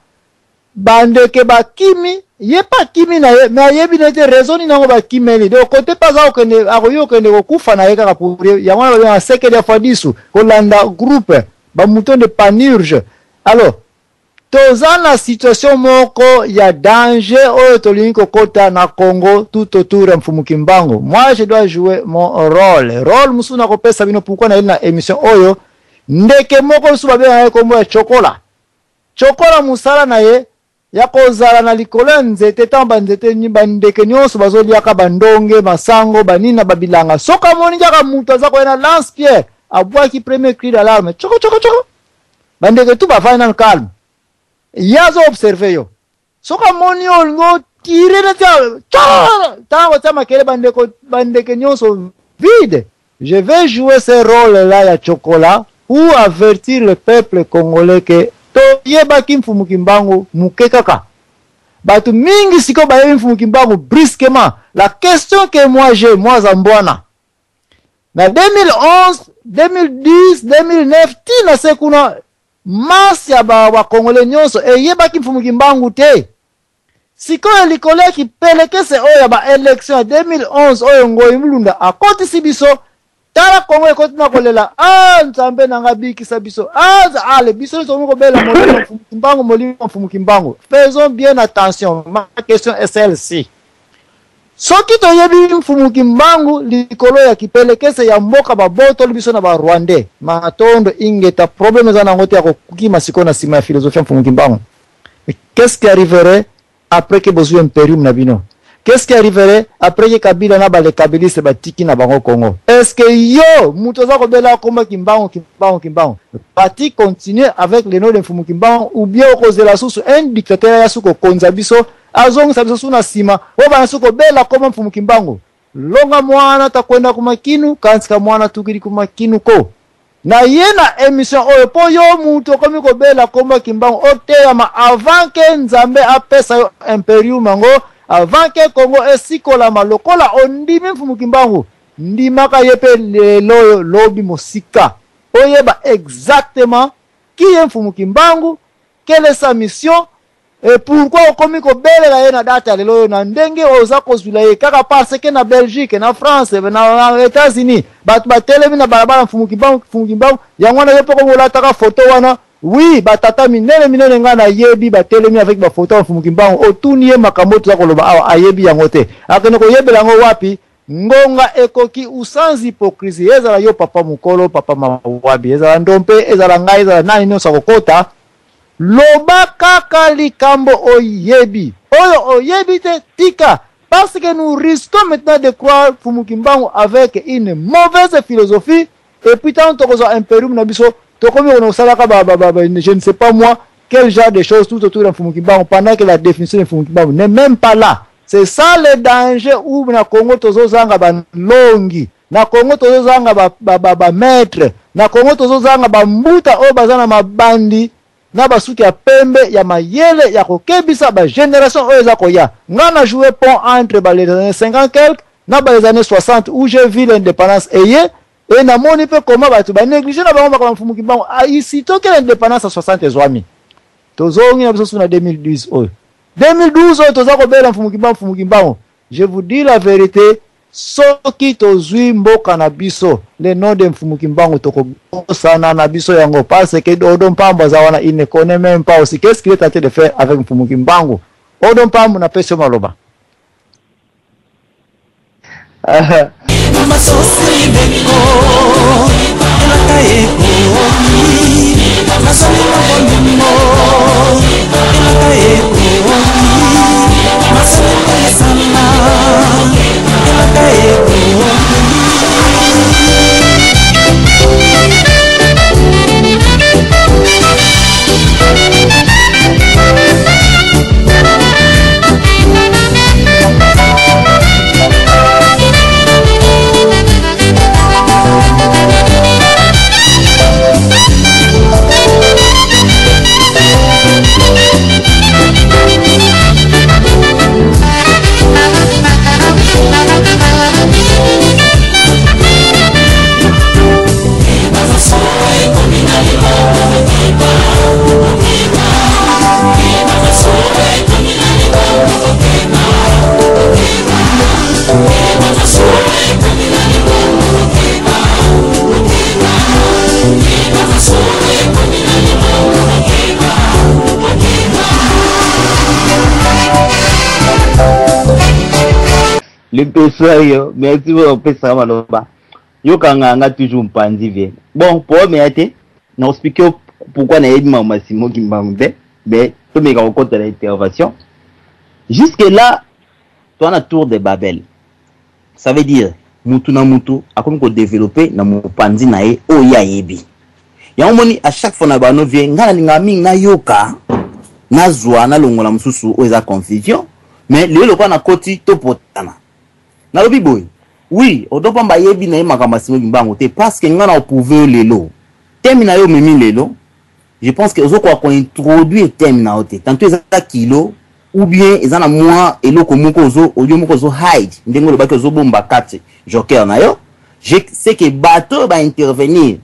S4: bandeke bakimi ye mpe akimi na ye mais ayebi na ye te raison nini yango bakimeli donc kote mpe aza kokende akoki kokende kokufa na ye kaka pour ye yango wana babengaka seke dia fadisu kolanda groupe bamouton de panurge alors Toza na situation moko ya danger oyo tolingi kokota na Congo tout autour ya Mfumu Kimbangu. Moi je dois jouer mon role. Role mosusu nakopesa bino pourquoi nayeli na emission oyo ndeke moko mosusu babengaka ye kombo ya Chokola. Chokola mosala na ye ya kozala na likolo ya nzete ntango banzete bandeke nyonso bazoliaka bandonge masango banini na babilanga soki amoni kaka moto aza koya na lance pierre abwaki premier cri d'alarme choko choko choko bandeko tu bafandi nanu calme ye azo observe yo soki amoni yo olingi otire neti ntango tia makele bandeko bandeke nyonso vide je vais jouer ce rôle là ya chocolat pour avertir le peuple congolais que toyebaki mfumu kimbangu moke kaka bato mingi sikoyo bayebi mfumu kimbangu brusquement la question que moi j'ai moi zambwana na 2011 2010 2009 ti na se kuna masse ya bakongole nyonso eyebaki mfumu kimbangu te sikoyo likolo ya kipelekese oyo ya baelection ya 2011 oyo ngoi mulunda akotisi biso tala kongo ekoti na kolela a ah, nzambe na nga bikisa biso ah, ale biso nyonso tokomi kobela molimo mfumu kimbangu molimo mfumu kimbangu faisons bien attention ma question est celle-ci Soki toyebi Mfumu Kimbangu likolo ya kipelekese ya mboka babotoli biso na ba Rwandais. Matondo ingeta problème eza nango te ya kokima sikoyo na sima ya philosophie ya Mfumu Kimbangu. Mais qu'est-ce qui arriverait après que bozui imperium na bino? Qu'est-ce qui arriverait après que Kabila na ba les kabilistes batiki na bango Congo? Est-ce que yo mutu oza kobela kombo Kimbangu Kimbangu Kimbangu vas-tu continuer avec le nom de Mfumu Kimbangu ou bien okozela susu un dictateur aya su kokonza biso azongisa biso su na nsima obanda su kobela koma mfumu kimbangu longa mwana takwenda kumakinu kansi mwana tukili kumakinu ko na ye na emission oyo mpo yo mutu okomi kobela kombo kimbangu oteyama avant ke nzambe apesa yo imperium yango avant ke kongo esikolama lokola ondimi mfumu kimbangu ndimaka ye mpe lelo oyo lobi mosika oyeba exactement qui est mfumu kimbangu quelle est sa mission Et pourquoi okomi kobelela ye na date ya lelo oyo na ndenge oza kozwila ye kaka parce que na Belgique na France na, na États-Unis bato batelemi na balabala mfumu kimbangu mfumu kimbangu yango wana yo mpe okomi olataka foto wana oui batata minene minene ngai nayebi batelemi avec bafoto ya mfumu kimbangu otuni ye makambo oyo toza koloba awa ayebi yango te akende koyebela yango wapi ngonga ekoki ou sans hypocrisie ezala yo papa mokolo papa mawabi ezala ndompe ezala ngai ezala nani nyonso akokota Loba kaka likambo oyebi. Oyo oyebi te, tika. Parce que nous risquons maintenant de croire Mfumu Kimbangu avec une mauvaise philosophie et puis tant tokozwa imperium na biso tokomi kono kosalaka ba, ba, ba, ba, je ne sais pas moi quel genre de choses tout autour de Mfumu Kimbangu pendant que la définition de Mfumu Kimbangu n'est même pas là. C'est ça le danger où na Congo tozozanga ba longi. Na Congo tozozanga ba, ba, ba, ba maître. Na Congo tozozanga ba mbuta oyo baza na mabandi na basuki ya pembe ya mayele ya kokebisa ba génération oyo eza koya. Nga na jouer pont entre ba les années 50 quelque na ba les années 60 où j'ai vu l'indépendance eye et namoni mpe comment bato ba négliger na bango makambo Mfumu Kimbangu. Ah, sitôt que l'indépendance ya 60 ezwami tozongi na biso su na 2012 oyo 2012 oyo toza kobela Mfumu Kimbangu Mfumu Kimbangu. Je vous dis la vérité, soki tozui mboka na biso le nom de Mfumu Kimbangu tokobosana na biso yango parce que Odo Mpambo aza wana il ne connaît même pas aussi qu'est-ce qu'il est en train de faire avec Mfumu Kimbangu. Odo Mpambo napesi yo maloba.
S7: Lipeso yo, merci mpo opesaka maloba. Yokanga nga toujours mpanzi vie. Bon, problème ya te, na expliquer yo pourquoi nayebi makambo ya Simon Kimbangu te, mais tomeka kokota na intervention. Jusque là, toza na tour de Babel. Ça veut dire mutu na mutu akomi kodévelopper na mopanzi na ye oyo ye ayebi. Yango moni, à chaque fois na bano vie, ngai nalingaka mingi nayoka, nazwa, nalongola mosusu oyo eza confusion. Mais lelo lokola nakoti, topotana, nalobi boye: oui, Odon Pamba ayebi na ye makambo ya Simon Kimbangu te, parce que ngai na oprouver yo lelo, thème na yo omemi lelo, je pense que ozokoka kointroduire thème na yo te. Tantôt eza kilo ou bien eza na mwa eloko moko ozo oyo moko ozo hide, ndenge olobaki ozobomba kati joker na yo. Je sais que bato oyo baintervenir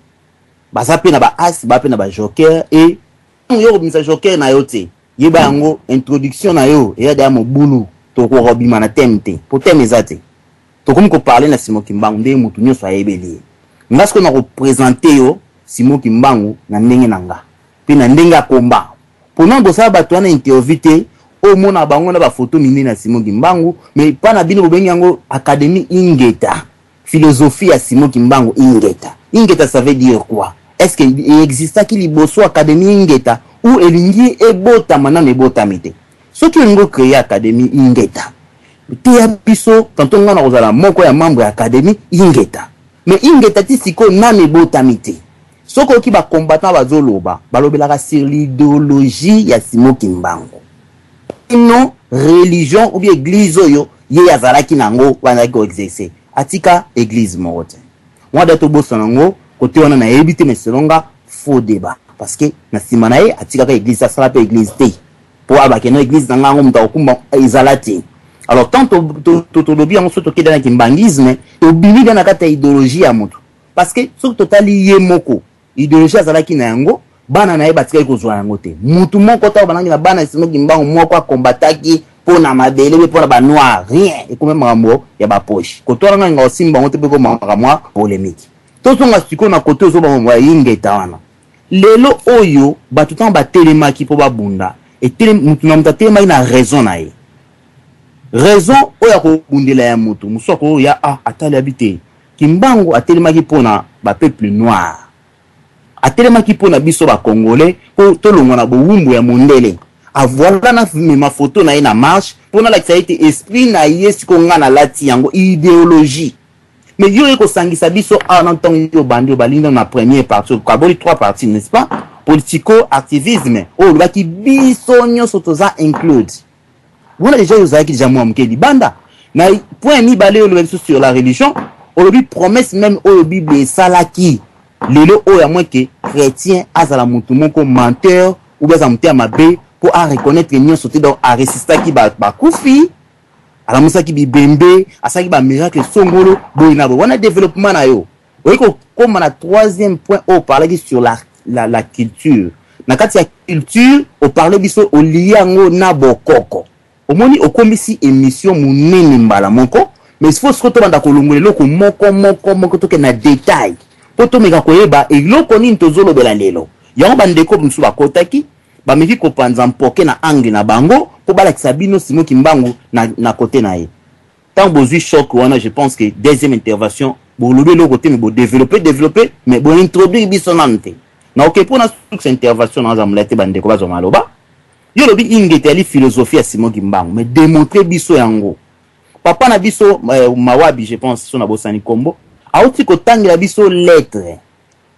S7: baza mpe na baas, ba mpe na bajoker, e ntango yo kobimisa joker na yo te, yeba yango, introduction na yo eya deya mobulu. Tokoka kobima na thème te, po thème eza te. Tokomi koparler na Simon Kimbangu ndenge motu nyonso ayebeli ye. Nga sikoyo na koprésenter yo Simon Kimbangu na ndenge na nga mpe na ndenge ya komba, mpona bosala bato wana interview te. Omona bango na bafoto minene ya Simon Kimbangu, mais mpa na bino bobengi yango Académie Ingeta, philosophie ya Simon Kimbangu Ingeta. Ingeta, ça veut dire quoi? Est ce que existaki liboso Académie Ingeta ou elingi ebotama? Nano ebotami te. Soki olingi ocréer Académie Ingeta, teya biso. Tantôt ngai na kozala moko ya membre ya Académie Ingeta, mais Ingeta ti sikoyo nano ebotami te. Soki oyoki bacombattant bazoloba, balobelaka sur l'idéologie ya Simon Kimbangu, non religion ou bien église oyo ye azalaki nango, bazalaki koexercer. Atika église moko te. Wana da tobosana yango kote wana, nayebi te, mais selon nga, faux débat, parce que na nsima na ye atikaka église, asala mpe église te mpo abakende église na ngango, moto akokumba ezala te. Alors tant tolobi yango, so tokende na kimbanguisme, tobimi nde na kati ya idéologie ya moto, parce que soki totali ye moko, idéologie azalaki na yango, bana na ye batikaki kozwa yango te. Mutu moko ntango banangi na bana Simon Kimbangu moko akombataki mpo na mabele mpe mpo na banoir, rien. Ekomi makambo ya bapoche. Kotwala ngai nga osimba yango te, mpe komaka mwa polémique. Tozonga sikoyo na kote ozobama ya Ingeta wana. Lelo oyo bato ntango batelemaki mpo babunda, mutu na moto atelemaki na raison na ye, raison oyo akobundela ya motu mosusu akoya. Ah, atali abi te, Kimbangu atelemaki mpona bapeuple noir, atelemaki mpona biso bacongolais mpo tolongwa na bowumbu ya mondele. Avoila, namema foto na ye na marche mpo nalakisa ye te esprit na ye. Sikoyo nga nalati yango idéologie, mais yo oye kosangisa biso awa na ntango yo obandi, obalingi na première partie, okaboli trois parties, n'est-ce pas? Politico activisme oyo olobaki biso nyonso toza include wana, déjà oyo ozalaki déjà mwa moke libanda. Na point mibale oyo oloba biso sur la religion, olobi promesse même oyo Bible esalaki lelo oyo, ya moins que chrétien azala motu moko menteur ou bien azala motu ya mabe mpo areconnaître nyonso te. Donc aresistaki bakufi, alamusaki bibembe, asalaki bamiracle songolo boye na boye. Wana développement na yo. Oyi kokóma na troisième point oyo oparlaki sur la culture. Na kati ya culture, oparle biso, olie yango na bokoko. Omoni, okomisi émission monene mbala moko, mais il faut sikoyo tobanda kolongola eloko moko moko moko, tokende na détail mpo tomeka koyeba eloko nini tozolobela lelo. Yango bandeko mosusu bakotaki, bameki kopanza mpoke na angle na bango mpo balakisa bino Simon Kimbangu na kote na ye. Ntango bozwi choc wana, je pense que deuxième intervention bolobi eloko te, mais bodéveloppe développe, mais bointroduire biso nanu te. Na oke mpona sukisa intervention na aza molai te, bandeko bazwa maloba. Yo olobi Ingeta yali philosophie ya Simon Kimbangu, mais démontre biso yango. Papa na biso Mawabi, je pense so nabosani nkombo, auti kotangela biso lettre.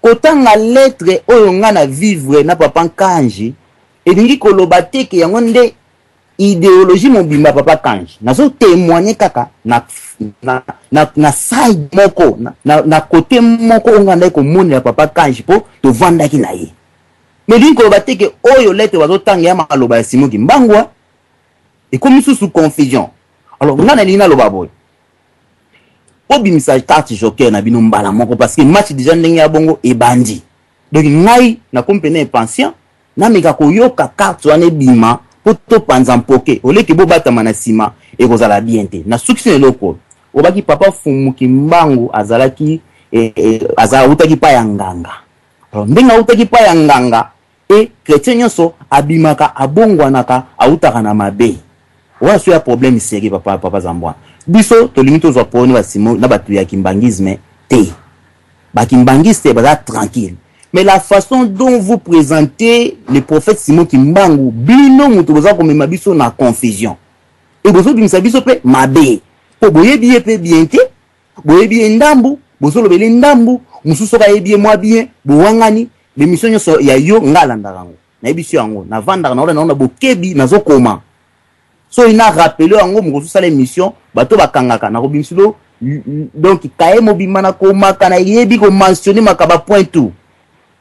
S7: Kotanga lettre oyo nga na vivre na papa Nkanji elingi koloba te ke yango nde idéologie mobimba. Papa Kanji, nazotémoigne kaka na side moko, na kote moko oyo nga ndaki komonela papa Kanji mpo tovandaki na ye, mais elingi koloba te ke oyo lettre bazotanga ya maloba ya Simon Kimbangu. Ekomi susu confusion. Alors nga nalingi naloba boye: obimisa carte joker na bino mbala moko, parce que match déjà ndenge ya bongo ebandi. Donc ngai nakomi pene impatient, nameka koyoka carte wana ebima mpo topanza mpoke. Oleki bobatama na nsima, ekozala bien te. Nasukisi na eloko oyo obaki: papa Fumu Kimbangu azalaki autaki pa ya nganga. Alors ndenge autaki pa ya nganga, e chrétien nyonso abimaka, abongwanaka, autaka na mabe wana. So ya problème sérieux, papa Zambwana. Biso tolingi tozwa problème na ba na batu ya kimbanguisme te. Ba kimbanguiste baza tranquille. Mais la façon dont vous presentez le prophète Simon Kimbangu, bino mutu boza komema biso na confusion. Et bozo bimisa biso pe mabe. Po boyebi ye pe bien te, boyebi ye ndambu, bozolobela ye ndambu, mosusu soki ayebi ye mwa bien, bowangani, b'emission nyonso ya yo nga alandaka yango. Nayebisi yo yango, navandaka na na bokebi nazokoma. Soki na rappeler yango mokoki osala emission, bato bakangaka nakobimisa lo donc kaye mobimba nakomaka nayebi ko mentionner makaba point tout.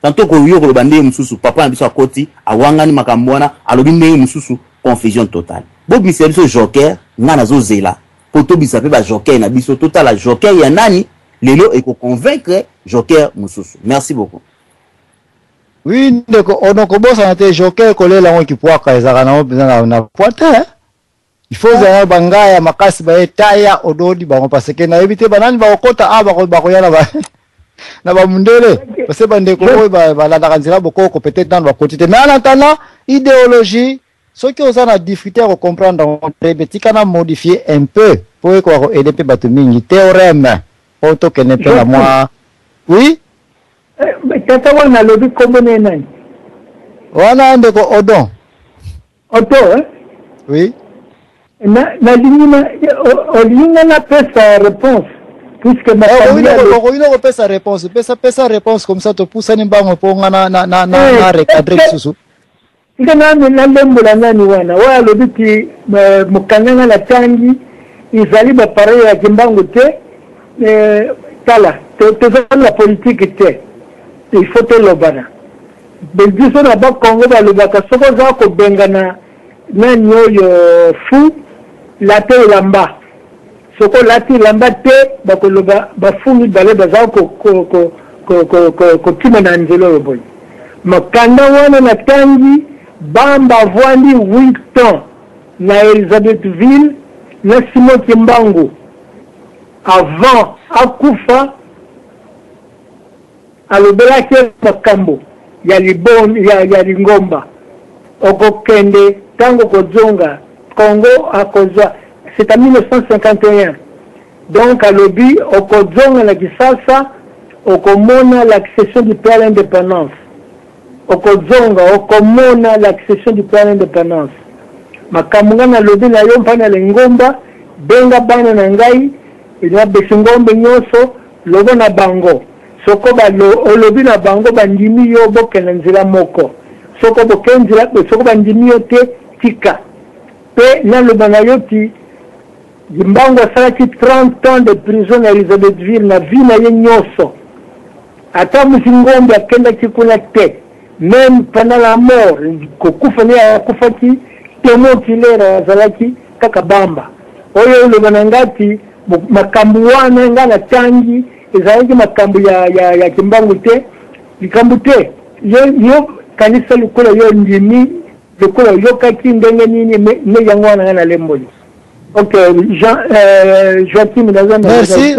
S7: Tantot koyo koloba ndenge mosusu papa na biso akoti awangani makambo wana alobi ndenge mosusu confusion totale. Bobimisa biso joker nga nazozela po tobimisa pe ba joker na biso totala joker ya nani lelo eko convaincre joker mosusu. Merci beaucoup.
S4: Oui ndeko ono kobosana te joker kolela yango kipwaka ezalaka nango mpenza na, na poids te hein? Il faut ozala na bangaya makasi baye taya ododi bango parce que nayebi te banani bakokota a bako bakoya na ba na bamundele parce que bandeko oyo balandaka nzela bokoko peut-être nanu bakoti te mais en attendant idéologie soki oza na difficulté ya kocomprendre yango te mais tika na modifier un peu po ekoka ko aider mpe bato mingi théorème po tokende mpe na mwa oui.
S6: Eh, tata wana alobi kombo na ye nani?
S4: Wana ndeko Odon.
S6: Oto, eh?
S4: Oui.
S6: Na nalingi na olingi nga napesa réponse puisque makambo ya
S4: okoki na kopesa réponse pesa pesa réponse comme ça topusani mbango mpo nga na na na na, na recadrer lisusu.
S6: Tika nanu nalembola nani wana oyo alobi ti mokanda nga natangi ezali ba pareil ya kimbangu te tala toza na politique te il faut tolobana biso na ba kongo balobaka soki oza kobengana nani oyo fou lata elamba Soki olati elamba te, bakoloba ba fous mibale baza kokima na nzela oyo boye. Mokanda wana natangi, Bamba avwandi huit ans na Elizabethville na Simon Kimbangu avant akufa. Alobelaki ye makambo ya ya lingomba. Okokende tango okozonga Congo akozwa c'est en 1951 donc alobi okozonga na Kisasa okomona l'accession du pays à l'independance okozonga okomona l'accession du pays à l'independance makambo ngai nalobi na yo mpa na lingomba benga bana na ngai na besingombe nyonso Loba na bango, soko ba olobi na bango bandimi yo bokenda nzela moko, soko boke nzela soko bandimi yo te tika. Pe naloba na yo ti Kimbangu asalaki 30 ans de prison na Elizabethville na vie na ye nyoso ata musi ngombe akendaki kuna te meme pendant la mort kokufa nde akufaki temoin oculaire azalaki kaka Bamba oyo oloba na nga ti Makambu wana nga na tangi ezalaki makambu ya ya ya kimbangu te likambu te yo yo kanisa lokola yo ondimi lokola oyokaki ndenge nini me nde yango wana nga na lemboli ok Jean euh, Joachim naza na
S4: Merci.